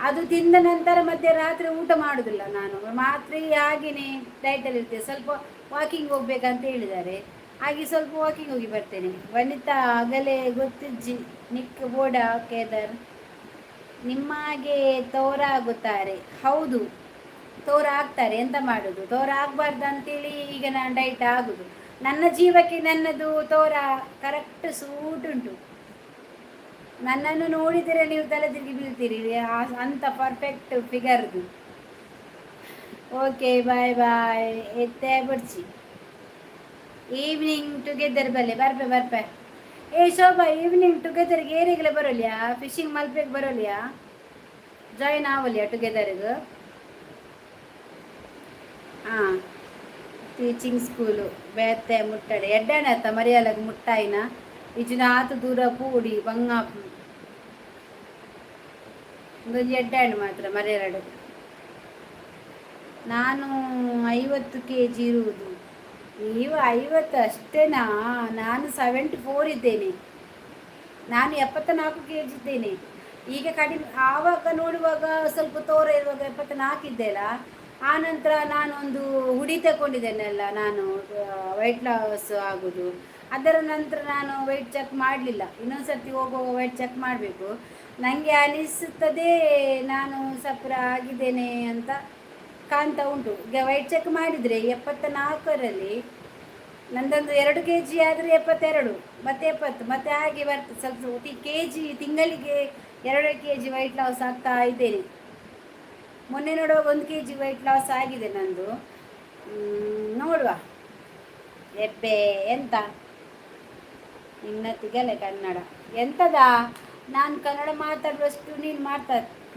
ಅದು ತಿಂದ ನಂತರ ಮತ್ತೆ ರಾತ್ರಿ ಊಟ ಮಾಡೋದಿಲ್ಲ ನಾನು. ಮಾತ್ರೆ ಹಾಗೇನೆ ಡೈಟಲ್ಲಿ ಇರ್ತೇನೆ. ಸ್ವಲ್ಪ ವಾಕಿಂಗ್ ಹೋಗ್ಬೇಕಂತ ಹೇಳಿದ್ದಾರೆ, ಹಾಗೆ ಸ್ವಲ್ಪ ವಾಕಿಂಗ್ ಹೋಗಿ ಬರ್ತೇನೆ. ವನಿತಾ, ಆಗಲೇ ಗೊತ್ತಿಜ್ಜಿ ನಿಕ್ ಬೋಡ ಕೇದರ್. ನಿಮ್ಮಾಗೆ ತೋರಾಗುತ್ತಾರೆ. ಹೌದು, ತೋರ ಆಗ್ತಾರೆ. ಎಂತ ಮಾಡೋದು? ತೋರ ಆಗಬಾರ್ದು ಅಂತೇಳಿ ಈಗ ನಾನು ಡೈಟ್ ಆಗುದು. ನನ್ನ ಜೀವಕ್ಕೆ ನನ್ನದು ತೋರ ಕರೆಕ್ಟ್ ಸೂಟ್ ಉಂಟು. ನನ್ನನ್ನು ನೋಡಿದರೆ ನೀವು ತಲೆ ತಿರುಗಿ ಬೀಳ್ತೀರಿ, ಅಂತ ಪರ್ಫೆಕ್ಟ್ ಫಿಗರ್ದು. Okay, bye bye. ಎತ್ತೆ ಬಡ್ಚಿ. ಈವ್ನಿಂಗ್ ಟುಗೆದರ್ ಬಲ್ಲೆ. ಬರ್ಪೆ ಬರ್ಪೆ. ಏ ಶೋಭಾ, ಈವ್ನಿಂಗ್ ಟುಗೆದರ್ಗೆ ಏರಿಗಲ ಬರೋಲಿಯಾ? ಫಿಶಿಂಗ್ ಮಲ್ಪೆಗೆ ಬರೋಲಿಯಾ? ಜಾಯಿನ್ ಆವಲಿಯಾ ಟುಗೆದರ್ಗೆ? ಹಾಂ, ಟೀಚಿಂಗ್ ಸ್ಕೂಲು ಬೇತೆ ಮುಟ್ಟಡೆ ಎಡ್ಡಾಣ ಅತ್ತ ಮರಿಯಾಲಗ ಮುಟ್ಟಾಯಿನ ಇಜಿನ ಆತು ದೂರ ಪೂಡಿ ಬಂಗಾಪು. ಒಂದೊಂದು ಎಡ್ಡಾಣು ಮಾತ್ರ ಮರೆಯಲಡು. ನಾನು 50 ಕೆಜಿ ಇರುವುದು. ನೀವು 50 ಅಷ್ಟೇನಾ? ನಾನು 74 ಇದ್ದೇನೆ. ನಾನು 74 ಕೆಜಿ ಇದ್ದೇನೆ. ಈಗ ಕಡಿಮೆ. ಆವಾಗ ನೋಡುವಾಗ ಸ್ವಲ್ಪ ತೋರ ಇರುವಾಗ 74 ಇದ್ದೆಲ್ಲ. ಆ ನಂತರ ನಾನೊಂದು ಹುಡಿ ತಗೊಂಡಿದ್ದೇನೆಲ್ಲ ನಾನು, ವೆಯ್ಟ್ ಲಾಸ್ ಆಗೋದು. ಅದರ ನಂತರ ನಾನು ವೆಯ್ಟ್ ಚೆಕ್ ಮಾಡಲಿಲ್ಲ. ಇನ್ನೊಂದು ಸರ್ತಿ ಹೋಗುವಾಗ ವೆಯ್ಟ್ ಚೆಕ್ ಮಾಡಬೇಕು. ನನಗೆ ಅನಿಸುತ್ತದೆ ನಾನು ಸಪ್ರ ಆಗಿದ್ದೇನೆ ಅಂತ ಕಾಣ್ತಾ ಉಂಟು. ಈಗ ವೆಯ್ಟ್ ಚೆಕ್ ಮಾಡಿದರೆ 74ರಲ್ಲಿ ನಂದೊಂದು 2 ಕೆಜಿ ಆದರೆ 72, ಮತ್ತು 70, ಮತ್ತು ಹಾಗೆ ಬರ್ತದೆ. ಸ್ವಲ್ಪ ಕೆಜಿ, ತಿಂಗಳಿಗೆ 2 ಕೆಜಿ ವೆಯ್ಟ್ ಲಾಸ್ ಆಗ್ತಾ ಇದ್ದೇನೆ. ಮೊನ್ನೆ ನೋಡುವಾಗ 1 ಕೆಜಿ ವೆಯ್ಟ್ ಲಾಸ್ ಆಗಿದೆ ನಂದು. ನೋಡುವ. ಎಬ್ಬೆ ಎಂತ ನಿನ್ನ ತಿಗಲೆ ಕನ್ನಡ ಎಂತದ? ನಾನು ಕನ್ನಡ ಮಾತಾಡುವಷ್ಟು ನೀನು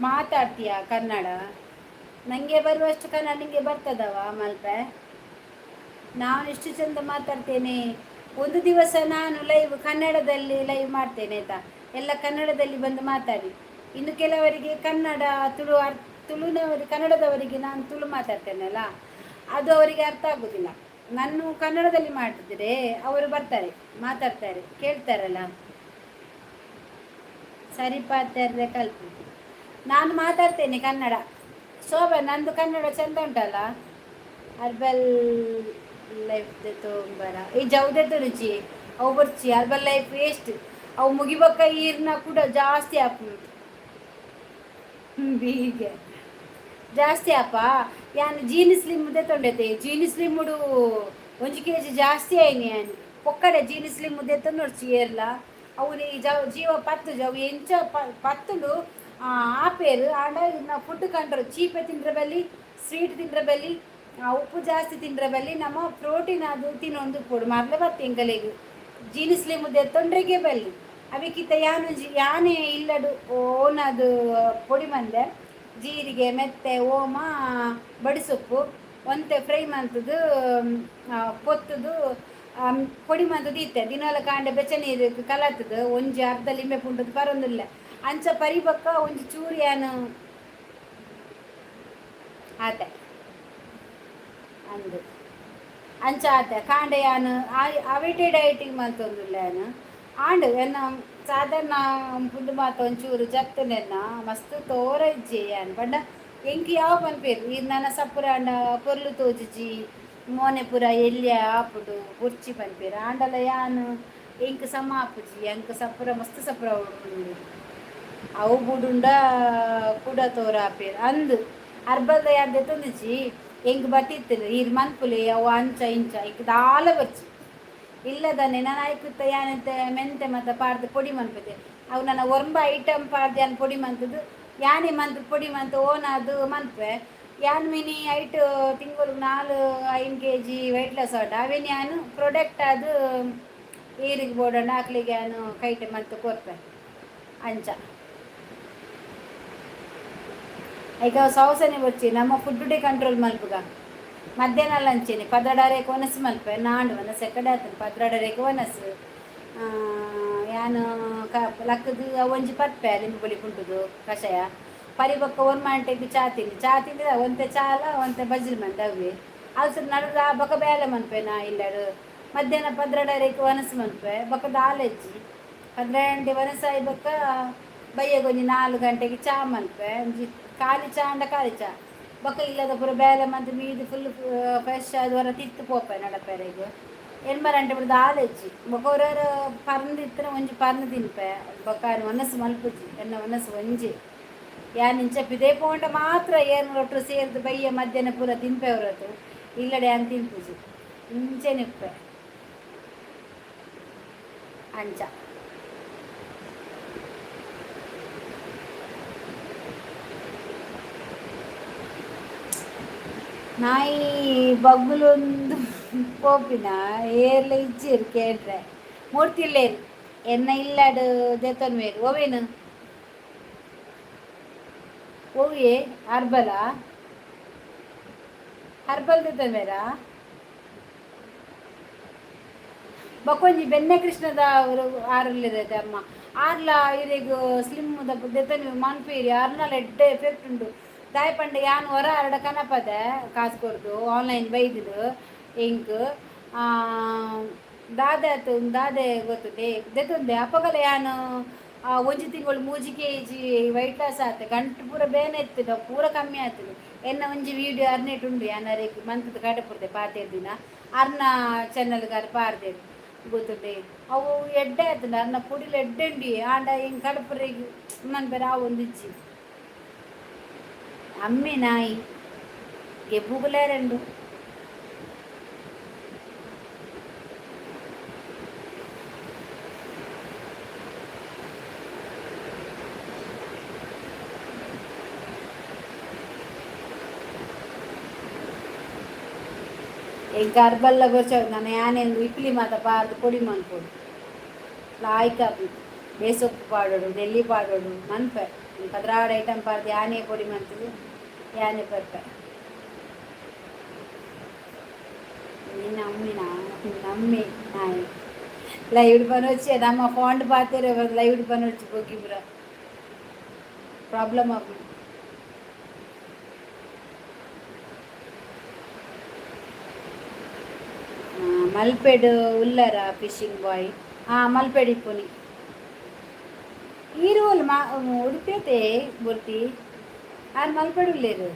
ಮಾತಾಡ್ತೀಯ ಕನ್ನಡ? ನನಗೆ ಬರುವಷ್ಟು ಕನ್ನಡ ನಿಮಗೆ ಬರ್ತದವ ಮಲ್ಪೆ? ನಾನು ಎಷ್ಟು ಚಂದ ಮಾತಾಡ್ತೇನೆ. ಒಂದು ದಿವಸ ನಾನು ಲೈವ್ ಕನ್ನಡದಲ್ಲಿ ಲೈವ್ ಮಾಡ್ತೇನೆ, ಆಯ್ತಾ? ಎಲ್ಲ ಕನ್ನಡದಲ್ಲಿ ಬಂದು ಮಾತಾಡಿ. ಇನ್ನು ಕೆಲವರಿಗೆ ಕನ್ನಡ, ತುಳು ತುಳುನವರಿಗೆ, ಕನ್ನಡದವರಿಗೆ ನಾನು ತುಳು ಮಾತಾಡ್ತೇನಲ್ಲ, ಅದು ಅವರಿಗೆ ಅರ್ಥ ಆಗೋದಿಲ್ಲ. ನಾನು ಕನ್ನಡದಲ್ಲಿ ಮಾಡಿದ್ರೆ ಅವರು ಬರ್ತಾರೆ, ಮಾತಾಡ್ತಾರೆ, ಕೇಳ್ತಾರಲ್ಲ. ಸರಿ ಪಾತ್ರೆ ಕಲ್ಪು. ನಾನು ಮಾತಾಡ್ತೇನೆ ಕನ್ನಡ. ಶೋಭಾ, ನಂದು ಕನ್ನಡ ಚಂದ ಉಂಟಲ್ಲ? ಹರ್ಬಲ್ ಲೈಫ್ ತೊಂಬರ ಈ ಜೌದೆ ರುಚಿ ಅವು ಬರ್ಚಿ. Herbal life waste. ಅವು ಮುಗಿಬಕ್ಕ ಈರ್ನ ಕೂಡ ಜಾಸ್ತಿ ಆಪು, ಬೀಗೆ ಜಾಸ್ತಿ ಆಪ. ಯಾನ್ ಜೀನಿ ಸ್ಲಿಮ್ ತೊಂಡೈತೆ. ಜೀನಿ ಸ್ಲಿಮ್ಮುಡು 1 ಕೆಜಿ ಜಾಸ್ತಿ ಆಯ್ನಿ ಯಾನ್. ಪೊಕ್ಕಡೆ ಜೀನಿ ಸ್ಲಿಮ್ ದೆತ್ತೊಂದು ಏರ್ಲ ಅವು ಜೀವ ಪತ್ತು ಅವು ಎಂಚ ಪತ್ತುಂಡು ಆಪೇರು. ಆಂಡ ನಾವು ಫುಡ್ ಕಂಟ್ರೋಲ್. ಚೀಪೆ ತಿಂದ್ರೆ ಬಲ್ಲಿ, ಸ್ವೀಟ್ ತಿಂದ್ರೆ ಬಲ್ಲಿ, ಉಪ್ಪು ಜಾಸ್ತಿ ತಿಂದ್ರೆ ಬಲ್ಲಿ. ನಮ್ಮ ಪ್ರೋಟೀನ್ ಅದು ತಿನ್ನೊಂದು ಪೊಡು ಮರ್ಲೆ ಬತ್ತೆ ಎಂಕಲೆಗ್. ಜೀನಿ ಸ್ಲಿಮ್ ದೆತ್ತೊಂಡ್ರೆಗೆ ಬಲ್ಲಿ. ಅವಿಕಿತ್ತ ಯಾನೊಂಜಿ ಯಾನೇ ಇಲ್ಲಡು ಓನದು ಪೊಡಿ ಮಂದೆ. ಜೀರಿಗೆ, ಮೆತ್ತೆ, ಓಮ, ಬಡಿಸೊಪ್ಪು ಒಂತೆ ಫ್ರೈ ಮಂತುದು, ಪೊತ್ತುದು ಪೊಡಿ ಮಂತುದು ಇತ್ತೆ. ದಿನಲ ಕಾಂಡೆ ಬೆಚ್ಚ ನೀರು ಕಲತ್ತದು ಒಂಜಿ ಅರ್ಧ ಲಿಂಬೆ ಪುಂಡದ ಪರೊಂದಿಲ್ಲ. ಅಂಚ ಪರಿಬಕ್ಕ ಒಂಜಿ ಚೂರು ಯಾನು ಆತೆ ಅಂದು ಅಂಚ ಆತೆ. ಕಾಂಡೆ ಯಾನು ಅವಿಟೆ ಡಯಟಿಂಗ್ ಮಂತೊಂದುಲ್ಲ ಯಾನು. ಆಂಡ್ ಎನ್ನ ಸಾಧಾರಣ ಪುಂಡು ಮಾತ ಒಂಚೂರು ಜತ್ತುನೆನ್ನ ಮಸ್ತ್ ತೋರ ಇಜ್ಜೆ ಯಾನ್. ಪಂಡ ಎಂಕ್ ಯಾವ ಪನ್ಪೇರು ಈ ನನ್ನ ಸಪುರಾಂಡ ಪೊರ್ಲು ತೋಜುಜಿ, ಮೋನೆ ಪೂರ ಎಲ್ಯ ಆಪುಂಡು, ಬುರ್ಚಿ ಪನ್ಪೇರು. ಆಂಡಲ ಯಾನ್ ಎಂಕ್ ಸಮ ಆಪುಜಿ. ಎಂಕ್ ಸಪುರ ಮಸ್ತ್ ಸಪುರ ಉಂಡು. ಅವು ಬುಡುಂಡ ಕೂಡ ತೋರ ಆಪೇರು ಅಂದ್. ಅರ್ಬಲ್ದ ಯಾನ್ ದೆತ್ತೊಂದಿಜ್ಜಿ. ಎಂಕ್ ಬತ್ತಿತ್ತಿನ ಈರ್ ಮನ್ಪುಲೆ ಅವು ಅಂಚ ಇಂಚ ಇಕ್ ದಾಲ ಬಚ್ಚಿ ಇಲ್ಲದನೆ ನಾನು ಐಕುತ್ತ ಯಾನಂತೆ ಮೆಂತೆ ಮತ್ತೆ ಪಾಡ್ದು ಪೊಡಿ ಮನ್ಪುದೆ. ಅವು ನನ್ನ ಒರ್ಂಬ ಐಟಮ್ ಪಾಡ್ದು ಯಾನ್ ಪೊಡಿ ಮಂತುದು, ಯಾನೆ ಮಂತ್ ಪೊಡಿ ಮಂತ್ ಓನಾದು ಮನ್ಪೆ. ಯಾನ್ ಮಿನಿ ಐಟ್ ತಿಂಗೊಲು 4-5 ಕೆಜಿ ವೆಯ್ಟ್ ಲಾಸ್ ಆಟ. ಅವೇನು ಯಾನು ಪ್ರೊಡಕ್ಟ್ ಅದು ಈರಿಗೆ ಬೋಡಂಡ ಆಕ್ಲಿಗೆ ಯಾನು ಕೈಟೆ ಮಂತ್ ಕೊರ್ಪೆ ಅಂಚ. ಐಕ ಸೌಸನೆ ಬೊರ್ಚಿ, ನಮ್ಮ ಫುಡ್ಡೆ ಕಂಟ್ರೋಲ್ ಮಲ್ಪುಗ. ಮಧ್ಯಾಹ್ನ ಲಂಚೇನೆ ಪದ್ರಾಡಾರೇಕ್ ಒನಸ್ ಮಲ್ಪೆ. ನಾಂಡು ವನಸ್ ಎಕ್ಕಡೆ ಆತನ ಪದ್ರಾಡರೇಕ್ ಒನಸ್. ಯಾನು ಕ ಲಕ್ಕದು ಒಂಜಿ ಪರ್ಪೆ ಲಿಂಬು ಪುಳಿ ಪುಂಟುದು ಕಷಾಯ ಪರಿ. ಬೊಕ್ಕ ಒರ್ಮಾಂಟೆಗ್ ಚಾ ತಿಂಡಿ. ಚಾ ತಿಂಡಿದ ಒಂತೆ ಚಾಲ ಒಂತೆ ಬಜ್ರಿ ಮಂದ ಅವೇ ಅಲ್ಸ ನಡುದ. ಬೊಕ್ಕ ಬೇಲೆ ಮನ್ಪೆ ನಾ ಇಲ್ಲಡು. ಮಧ್ಯಾಹ್ನ ಪದ್ರಾಡರೇಕ್ ಒನಸ್ ಮನ್ಪೆ. ಬೊಕ್ಕ ದಾಲೆಜ್ಜಿ. 12 ಗಂಟೆ ಒನಸಾಯಿ ಬೊಕ್ಕ ಬಯ್ಯಗೊಂಜಿ 4 ಗಂಟೆಗೆ ಚಾ ಮನ್ಪೆ. ಒಂಜಿ ಖಾಲಿ ಚಾ ಅಂಡ ಖಾಲಿ ಚಾ. ಬೊಕ್ಕ ಇಲ್ಲದ ಪೂರ ಬೇಲೆ ಮಂತ್ ಮೀದು ಫುಲ್ ಫ್ರೆಶ್ ಆದ್ ಹೊರ ತಿತ್ತು ಪೋಪೆ ನಡಪೆರೆಗ್. 8 ಗಂಟೆ ಬಿಡ್ದು ದಾಲೆಜ್ಜಿ. ಬೊಕ್ಕ ಒರೋರು ಪರ್ಂದ್ ಇತ್ತನ ಒಂಜಿ ಪರ್ಂದ್ ತಿನ್ಪೆ. ಬೊಕ್ಕ ಒನಸ್ ಮಲ್ಪುಜಿ. ಎನ್ನ ಒನಸ್ ಒಂಜಿ. ಯಾನ್ ಇಂಚ ಪಿದೈ ಪೋಂಡ ಮಾತ್ರ ಏನ್ ಒಟ್ಟು ಸೇರ್ದು ಬಯ್ಯ ಮಧ್ಯಾಹ್ನ ಪೂರ ತಿನ್ಪೆ ಹೊರತು ಇಲ್ಲಡೆ ಯಾನ್ ತಿನ್ಪುಜಿ. ಇಂಚೆನೆ ಇಪ್ಪೆ ಅಂಚ. ನಾಯಿ ಬಗ್ಗುಲೊಂದು ಪೋಪಿನ ಏರ್ಲ ಇಜ್ಜಿರ್ ಕೇಂಡ್ರೆ ಮೂರ್ತಿಲ್ಲೇರು ಎನ್ನ ಇಲ್ಲಡ್ ದೆತೊನ್ವೇರು. ಓವೇನು ಓವಿಯೇ? ಹರ್ಬಲಾ? ಹರ್ಬಲ್ ದೆತೊನ್ವೇರಾ? ಬೊಕೊಂಜಿ ಬೆನ್ನೆ ಕೃಷ್ಣದ ಅವರು ಆರಲ್ಲಿರುತ್ತೆ ಅಮ್ಮ. ಆರ್ಲ ಇರೆಗ್ ಸ್ಲಿಮ್ ದೆತೊನಿ ಮನ್ಪೀರಿ. ಆರ್ನಲ ಎಡ್ಡೆ ಎಫೆಕ್ಟ್ ಉಂಡು. ದಾಯೆ ಪಂಡ ಯಾನ್ ಒರ ಅರಡ ಕನಪದೆ ಕಾಸು ಕೊರ್ದು ಆನ್ಲೈನ್ ಬೈದಿದ್ದು. ಇಂಕ್ ದಾದೆ ಆತು ದಾದೆ ಗೊತ್ತುಂಡೆ ದೆತೊಂದೆ. ಅಪಗಲ ಯಾನ್ ಒಂಜಿ ತಿಂಗಳು 3 ಕೆಜಿ ವೈಟ್ ಲಾಸ್ ಆತೆ. ಗಂಟು ಪೂರ ಬೇನೆ ಇತ್ತಿನ ಪೂರ ಕಮ್ಮಿ ಆತದೆ. ಎನ್ನ ಒಂಜಿ ವೀಡಿಯೋ ಅರ್ನೆಟ್ ಉಂಡು. ಯಾನ್ ಅರೆಗ್ ಮಂತದ ಕಡಪುರ್ದೆ ಪಾತೆರ್ದಿನ. ಅರ್ನ ಚಾನಲ್ಗಾರ್ ಪಾರ್ದೆರ್ ಗೊತ್ತುಂಡೆ. ಅವು ಎಡ್ಡೆ ಆತುಂಡು. ಅರ್ನ ಪೊಡಿಲು ಎಡ್ಡೆ ಉಂಡು. ಆಂಡ ಇಂಕ್ ಕಡಪುರೆಗ್ ಮನ್ಪೆರೆ ಆವೊಂದಿಜ್ಜಿ. ಅಮ್ಮೆ ನಾಯಿ ಗೆಬ್ಬುಗುಲೇರಂಡು. ಎಂಕ್ ಅರ್ಬಲ್ಲ ಬೊರ್ಚ. ನನ ಯಾನೆಂದು ಇಪ್ಲಿ ಮಾತ ಪಾರ್ದ್ ಪೊಡಿ ಮನ್ಪೊಡು. ಲಾಯ್ಕ್ ಆಪುಂಡು. ಬೇಸೊಪ್ಪು ಪಾಡೊಡು, ನೆಲ್ಲಿ ಪಾಡೊಡು ಮನ್ಪೆ. 12 ಐಟಮ್ ಪಾಡ್ದು ಯಾನೇ ಪೊಡಿ ಮಂತುದು ಯಾನೇ ಪರ್ಪೆ. ನಿನ್ನ ಅಮ್ಮಿನ ನಮ್ಮಿ ನಾಯಿ ಲೈವ್ ಪನೊಚ್ಚಿ. ನಮ್ಮ ಫೋನ್ ಪಾತೆರ ಲೈವ್ ಪನೊಚ್ಚಿ ಬೊಗ್ಗಿ ಪೂರ ಪ್ರಾಬ್ಲಮ್ ಆಪುಂಡು. ಮಲ್ಪೆಡ್ ಉಲ್ಲರ ಫಿಶಿಂಗ್ ಬಾಯ್? ಹಾಂ, ಮಲ್ಪೆಡ್ ಇಪ್ಪುನಿ. ಈರುವಲ್ ಮಾ ಉಡುಪಿಯತೆ ಬುರ್ತಿ ಆರ್ ಮಲ್ಪೆಡ್ ಉಲ್ಲೇರು.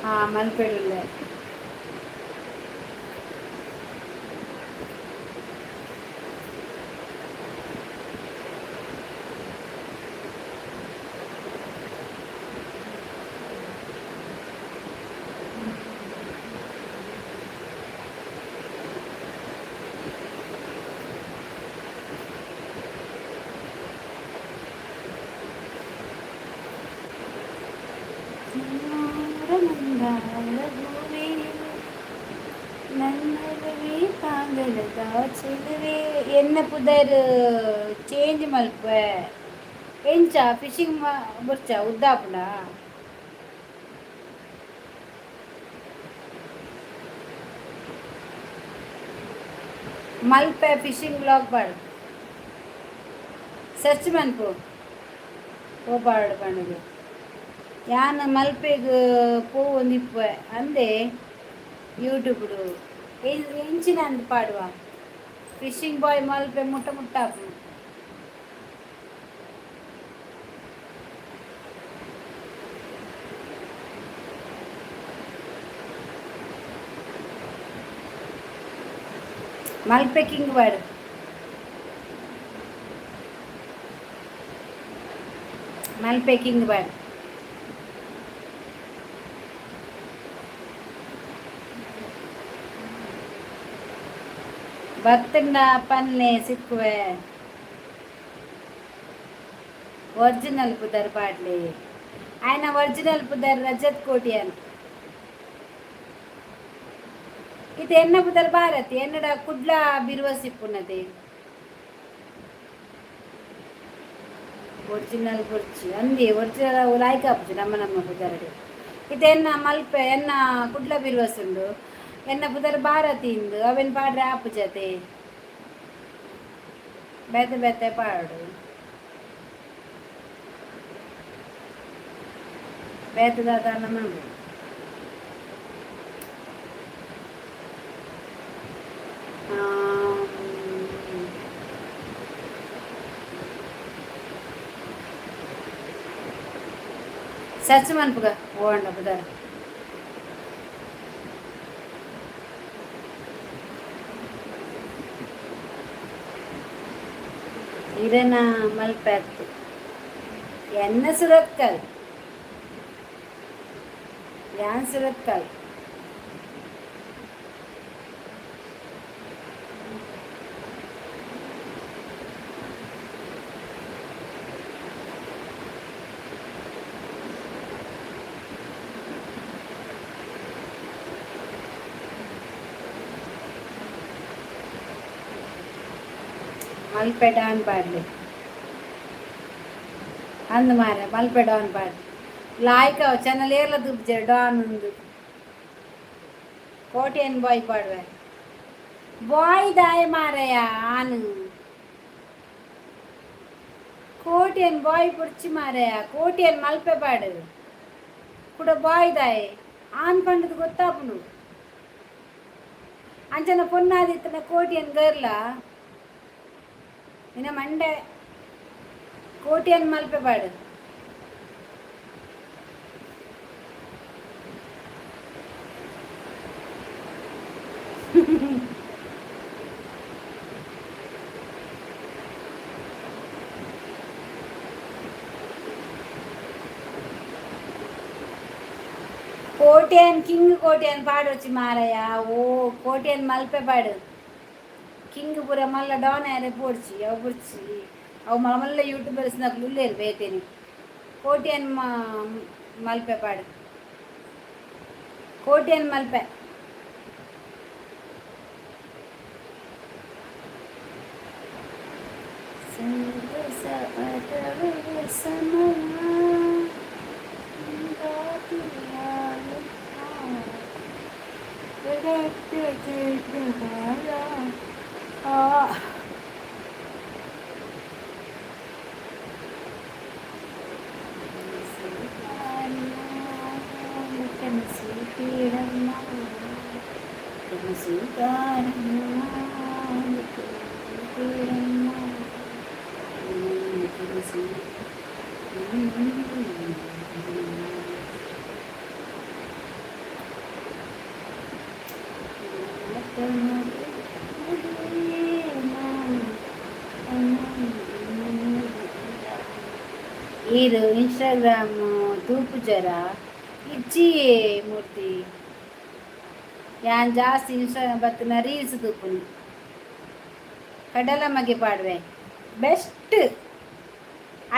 ಹಾಂ, ಮಲ್ಪೆಡ್ ಉಲ್ಲೇರು. ಮಂದಾರ ಹೂವೇ, ನನ್ನೊಲವೇ ಪಾಂಗಲದ ಚೆಲುವೆ. ಎನ್ನ ಪುದರ್ ಚೇಂಜ್ ಮಲ್ಪೆ. ಎಂಚ ಫಿಶಿಂಗ್ ಬೊರ್ಚ ಉದ್ದಾಪುಂಡ? ಮಲ್ಪೆ ಫಿಶಿಂಗ್ ಬ್ಲಾಗ್ ಪಾಡು, ಸರ್ಚ್ ಮನ್ಪು. ಪೋಪಾಡು ಪಂಡುದು. ಯಾನ್ ಮಲ್ಪೆಗ್ ಪೋವೊಂದಿಪ್ಪೆ ಅಂದೆ ಯೂಟ್ಯೂಬ್ಡು. ಎಂಚಿನ ಅಂದ್ ಪಾಡುವ? ಫಿಶಿಂಗ್ ಬಾಯ್ ಮಲ್ಪೆ ಮುಟ್ಟ ಮುಟ್ಟ ಆಪುಂಡು. ಮಲ್ಪೆ ಕಿಂಗ್ ಪಾಡು. ಮಲ್ಪೆ ಕಿಂಗ್ ಪಾಡು. ಬತ್ತಂಡ ಪನ್ನೆ ಸಿಕ್ಕುವೆ. ಒರಿಜಿನಲ್ ಪುದರ್ ಪಾಡ್ಲಿ. ಆಯ್ನ ಒರಿಜಿನಲ್ ಪುದರ್ ರಜತ್ ಕೋಟಿಯನ್. ಇದು ಎನ್ನ ಪುದರ್ ಭಾರತಿ. ಎನ್ನಡ ಕುಡ್ಲ ಬಿರುವಸಿಪ್ಪುನದೆ. ಒರಿಜಿನಲ್ ಬೊರ್ಚಿ ಅಂದಿ. ಒರಿಜಿನಲ್ ಲಾಯ್ಕ್ ಆಪುಜಿ ನಮ್ಮ ನಮ್ಮ ಪುದರ್ಡ್. ಇದು ಎನ್ನ ಮಲ್ಪೆ, ಎನ್ನ ಕುಡ್ಲ ಬಿರುವಸ್ ಉಂಡು. ಎನ್ನ ಪುದರ್ ಭಾರತಿ ಇಂದು ಅವೆನ್ ಪಾಡ್ರೆ ಆಪುಜತೆ. ಬೇತೆ ಬೇತೆ ಪಾಡು, ಬೇತೆ ದಾದಾನ ಮಲ್ಪು. ಸರ್ಚ್ ಮನ್ಪುಗ ಓಂಡ ಪುದರ್. ಇರೆನ ಮಲ್ಪೆ ಅತ್ತು, ಎನ್ನ ಸುರತ್ಕಲ್, ಯಾನ್ ಸುರತ್ಕಲ್. ಮಲ್ಪೆ ಡಾನ್ ಪಾಡ್ಲಿ ಅಂದ್ ಮಾರೆ. ಮಲ್ಪೆ ಡಾನ್ ಪಾಡ್ ಲಾಯ್ಕ್ ಅವು. ಚಾನಲ್ ಏರ್ಲ ತೂಪುಜೆರ್. ಡಾನ್ ಉಂದು ಕೋಟಿಯನ್ ಬಾಯ್ ಪಾಡುವೆ. ಬಾಯ್ ದಾಯ ಮಾರಯ? ಆನು ಕೋಟಿಯನ್ ಬಾಯ್ ಪುಡ್ಚಿ ಮಾರಯ. ಕೋಟಿಯನ್ ಮಲ್ಪೆ ಪಾಡು. ಕುಡ ಬಾಯ್ ದಾಯೆ? ಆನ್ ಪಂಡದು ಗೊತ್ತಾಪುಂಡು. ಅಂಚನ ಪೊನ್ನಾದಿತ್ತನ ಕೋಟಿಯನ್ ಗರ್ಲ ನಿನ್ನ ಮಂಡೆ. ಕೋಟಿಯನ್ ಮಲ್ಪೆ ಪಾಡು. ಕೋಟಿಯನ್ ಕಿಂಗ್ ಕೋಟಿಯನ್ ಪಾಡೊಚ್ಚಿ ಮಾರಯ್ಯ. ಓ ಕೋಟಿಯನ್ ಮಲ್ಪೆ ಪಾಡು. ಕಿಂಗ್ ಪೂರ ಮಲ್ಲ ಡಾನ್ ಆರೆ ಪೋಡ್ಚಿ. ಅವು ಬುಡ್ಚಿ. ಅವು ಮಲ್ಲ ಮಲ್ಲ ಯೂಟ್ಯೂಬರ್ಸ್ ನಕುಲು ಉಲ್ಲೇರು ಬೇತೇನಿ. ಕೋಟಿಯನ್ ಮಲ್ಪೆ ಪಾಡು. ಕೋಟಿಯನ್ ಮಲ್ಪೆ. ಈರ್ ಇನ್ಸ್ಟಾಗ್ರಾಮ್ ತೂಪುಜರ? ಇಜ್ಜಿ ಮೂರ್ತಿ. ಯಾನ್ ಜಾಸ್ತಿ ಇನ್ಸ್ಟಾಗ್ರಾಮ್ ಬತ್ತಿನ ರೀಲ್ಸ್ ತೂಪುನಿ. ಕಡಲ ಮಗೆ ಪಾಡುವೆ. ಬೆಸ್ಟ್.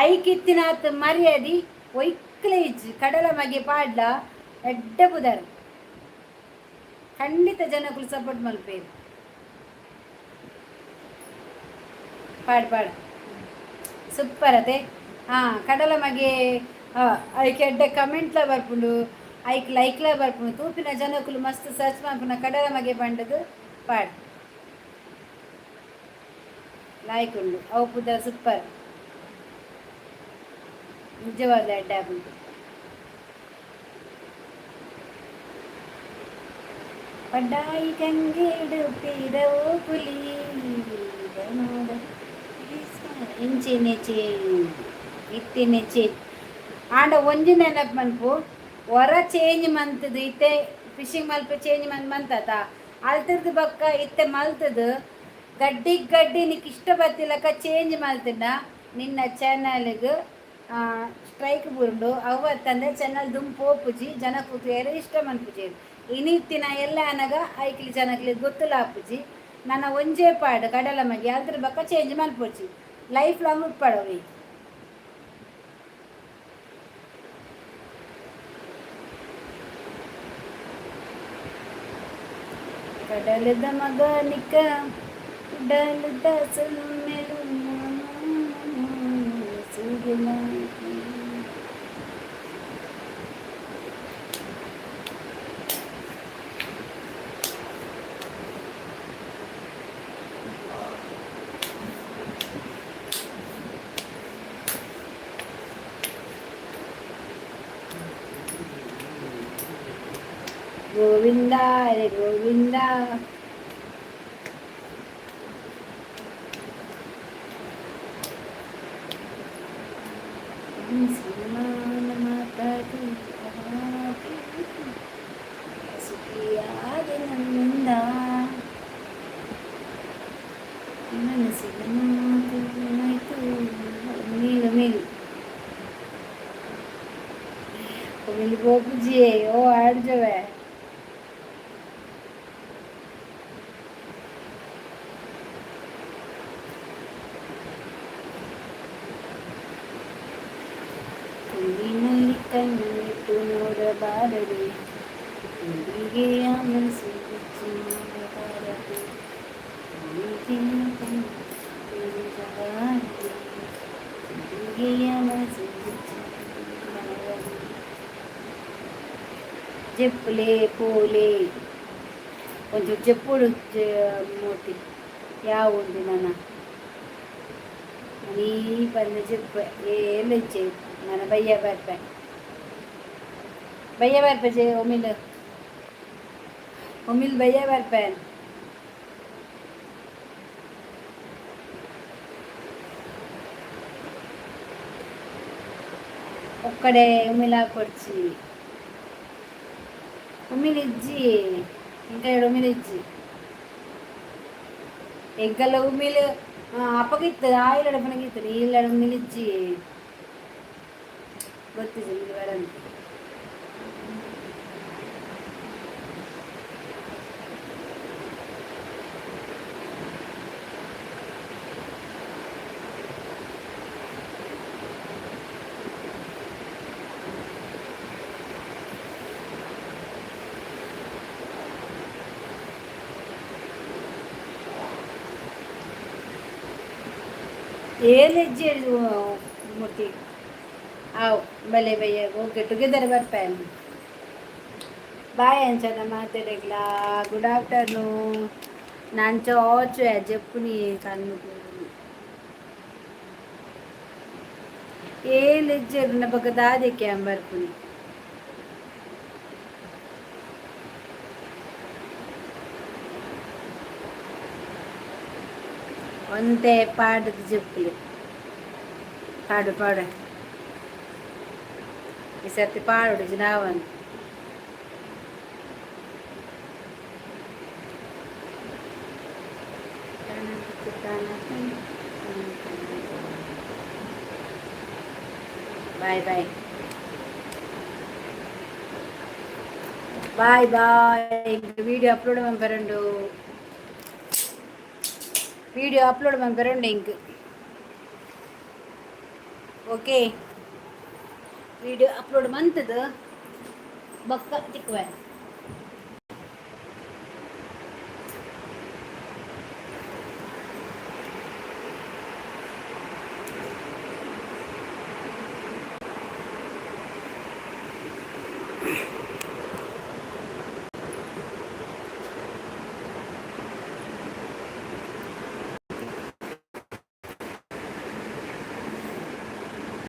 ಐಕಿತ್ತಿನಾತ್ ಮರ್ಯಾದಿ ಒಯ್ಕ್ಲೆ ಇಜ್ಜಿ. ಕಡಲ ಮಗೆ ಪಾಡ್ಲ, ಎಡ್ಡೆ ಪುದರ್. ಖಂಡಿತ ಜನಕುಲು ಸಪೋರ್ಟ್ ಮಲ್ಪೇರು. ಪಾಡ್ ಪಾಡ್, ಸೂಪರ್ ಅತೆ. ಹಾಂ, ಕಡಲ ಮಗೆ ಐಕ್ ಎಡ್ಡೆ ಕಮೆಂಟ್ಲ ಬರ್ಪುಂಡು, ಐಕ್ ಲೈಕ್ಲ ಬರ್ಪುಂಡು. ತೂಪಿನ ಜನಕುಲು ಮಸ್ತ್ ಸರ್ಚ್ ಮಲ್ಪುನ ಕಡಲ ಮಗೆ ಪಂಡದು. ಪಾಡ್, ಲಾಯ್ಕ್ ಉಂಡು. ಅವು ಪುದರ್ ಸೂಪರ್. ನಿಜವಾದ ಎಡ್ಡೆ ಆಪುಂಡು. ಪಡ್ಡಾಯಿ ಕಂಗೇಡು ಪಿರವು ಪುಲಿ ಇಂಚಿನೆ ಚೇಂಜ್, ಇತ್ತಿನ ಚೇಂಜ್. ಆಂಡ ಒಂಜಿ ನೆನಪು ಮನ್ಪು, ಹೊರ ಚೇಂಜ್ ಮಂತದು. ಇತ್ತೆ ಫಿಶಿಂಗ್ ಮಲ್ಪ ಚೇಂಜ್ ಮಂತ್ ಮಂತತ ಅಲ್ತಿರ್ದು ಬೊಕ್ಕ ಇತ್ತೆ ಮಲ್ತದು. ಗಡ್ಡಿ ಗಡ್ಡಿ ನಿಕ್ ಇಷ್ಟ ಬತ್ತಿಲಕ ಚೇಂಜ್ ಮಲ್ತಿನ ನಿನ್ನ ಚಾನಲ್ಗೆ ಸ್ಟ್ರೈಕ್ ಬುರುಂಡು. ಅವತ್ತಂದ್ರೆ ಚಾನಲ್ ದುಂಪು ಪೋಪುಜಿ, ಜನ ಕೂತು ಇಷ್ಟ ಮನ್ಪುಜಿ. ಇನಿತ್ತಿನ ಎಲ್ಲ ಅನಗ ಐಕ್ಲಿ ಜನಕ್ಲಿ ಗೊತ್ತುಲ ಆಪುಜಿ. ನನ್ನ ಒಂಜೇ ಪಾಡು ಕಡಲ ಮಗಿ ಅದ್ರ ಬಕ್ಕ ಚೇಂಜ್ ಮಲ್ಪೊಚ್ಚಿ, ಲೈಫ್ ಲಾಂಗ್ ಉಪ್ಪಡವಿ. ಕಡಲದ ಮಗ ನಿಕ್ಕ ಉಡಲದ ಸೊಲ್ಮೆಲು ಸೂರ್ಯನ. ಗೋವಿಂದ ಹರೆ ಗೋವಿಂದ. ಮಾತಾಡಿ ಸುಖಿಯಾದೆ ನನ್ನಿಂದ ಮನಸ್ಸಿನ ಮಾತು ಆಯ್ತು. ಮೇಲು ಮೇಲು ಒಮ್ಮೆಲಿ ಗೋಪುಜಿ ಓ ಆಡ್ಜವೆ. ಕಣ್ಣಿನಲ್ಲಿ ಕಣ್ಣಿಟ್ಟು ನೋಡಬಾರದೆ, ಹುಡುಗಿಯ ಮನಸ್ಸು ಬಿಚ್ಚಿ ನೋಡಬಾರದೆ, ಹುಡುಗಿಯ ಕಣ್ಣು ನೋಡಬಾರದೆ, ಹುಡುಗಿಯ ಮನಸ್ಸು ಬಿಚ್ಚಿ ನೋಡಬಾರದೆ. చెప్పులే పోలే కొంచెం చెప్పుడు మూర్తి యా ఉంది నాన్న. ನೀ ಬಂದು చెప్ప ఏళ్ళు ఇచ్చే మన బయ్య ಬರ್పೆ ಬಯ್ಯ ಬರ್ಪೆ ಜೆ ಒಮಿಲ್ ಒಮಿಲ್ ಬಯ್ಯ ಬರ್ಪೆ. ఒక్కడే ఉమిలా కొచ్చి ఉమిలిజ్జి ఇంకా ఏడు ఉమిలిజ్జి ಎಂಕಲ್ಲ ಉಮಿಲ್ ಅಪ್ಪಗಿತ್ತು ಆಯಿಲಡ ಪನಗಿತ್ತು ನೀಲಡ ಉಮಿಲಿಜ್ಜಿ ಗೊತ್ತಿದೆ ಇದು ಬರಂತ. ಏಳು ಹೆಜ್ಜೆ ಮೂರ್ತಿ ಆವ್ ಬಲೆ ಬಯ್ಯ. ಓಕೆ, ಟುಗೆದರ್ ಬರ್ಪೇನು. ಬಾಯ್ ಅಂಚನ ಮಾತಾಡಗ್ಲಾ. Good afternoon. ನಾನು ಚೋಚು ಜಪ್ಪುನಿ ಕಣ್ಣು ಏಳು ಹೆಜ್ಜೆ ಬಕ್ಕ ದಾದಿಕ್ಕೆ ಬರ್ಪುನಿ. ಒಂತೆ ಪಾಡದ ಜಪ್ಪುಲಿ ಪಾಡು ಪಾಡು. ಈ ಸರ್ತಿ ಪಾಡು ನಾವನ್. Bye bye bye bye. Video upload ಮನ್ಪೆರಂಡು, ವಿಡಿಯೋ ಅಪ್ಲೋಡ್ ಮನ್ಪೆರಂಡು ಇಂಕ್. ಓಕೆ, ವಿಡಿಯೋ ಅಪ್ಲೋಡ್ ಮಂತದ ಬಕ್ಕ ತಿಕ್ಕುವೆ.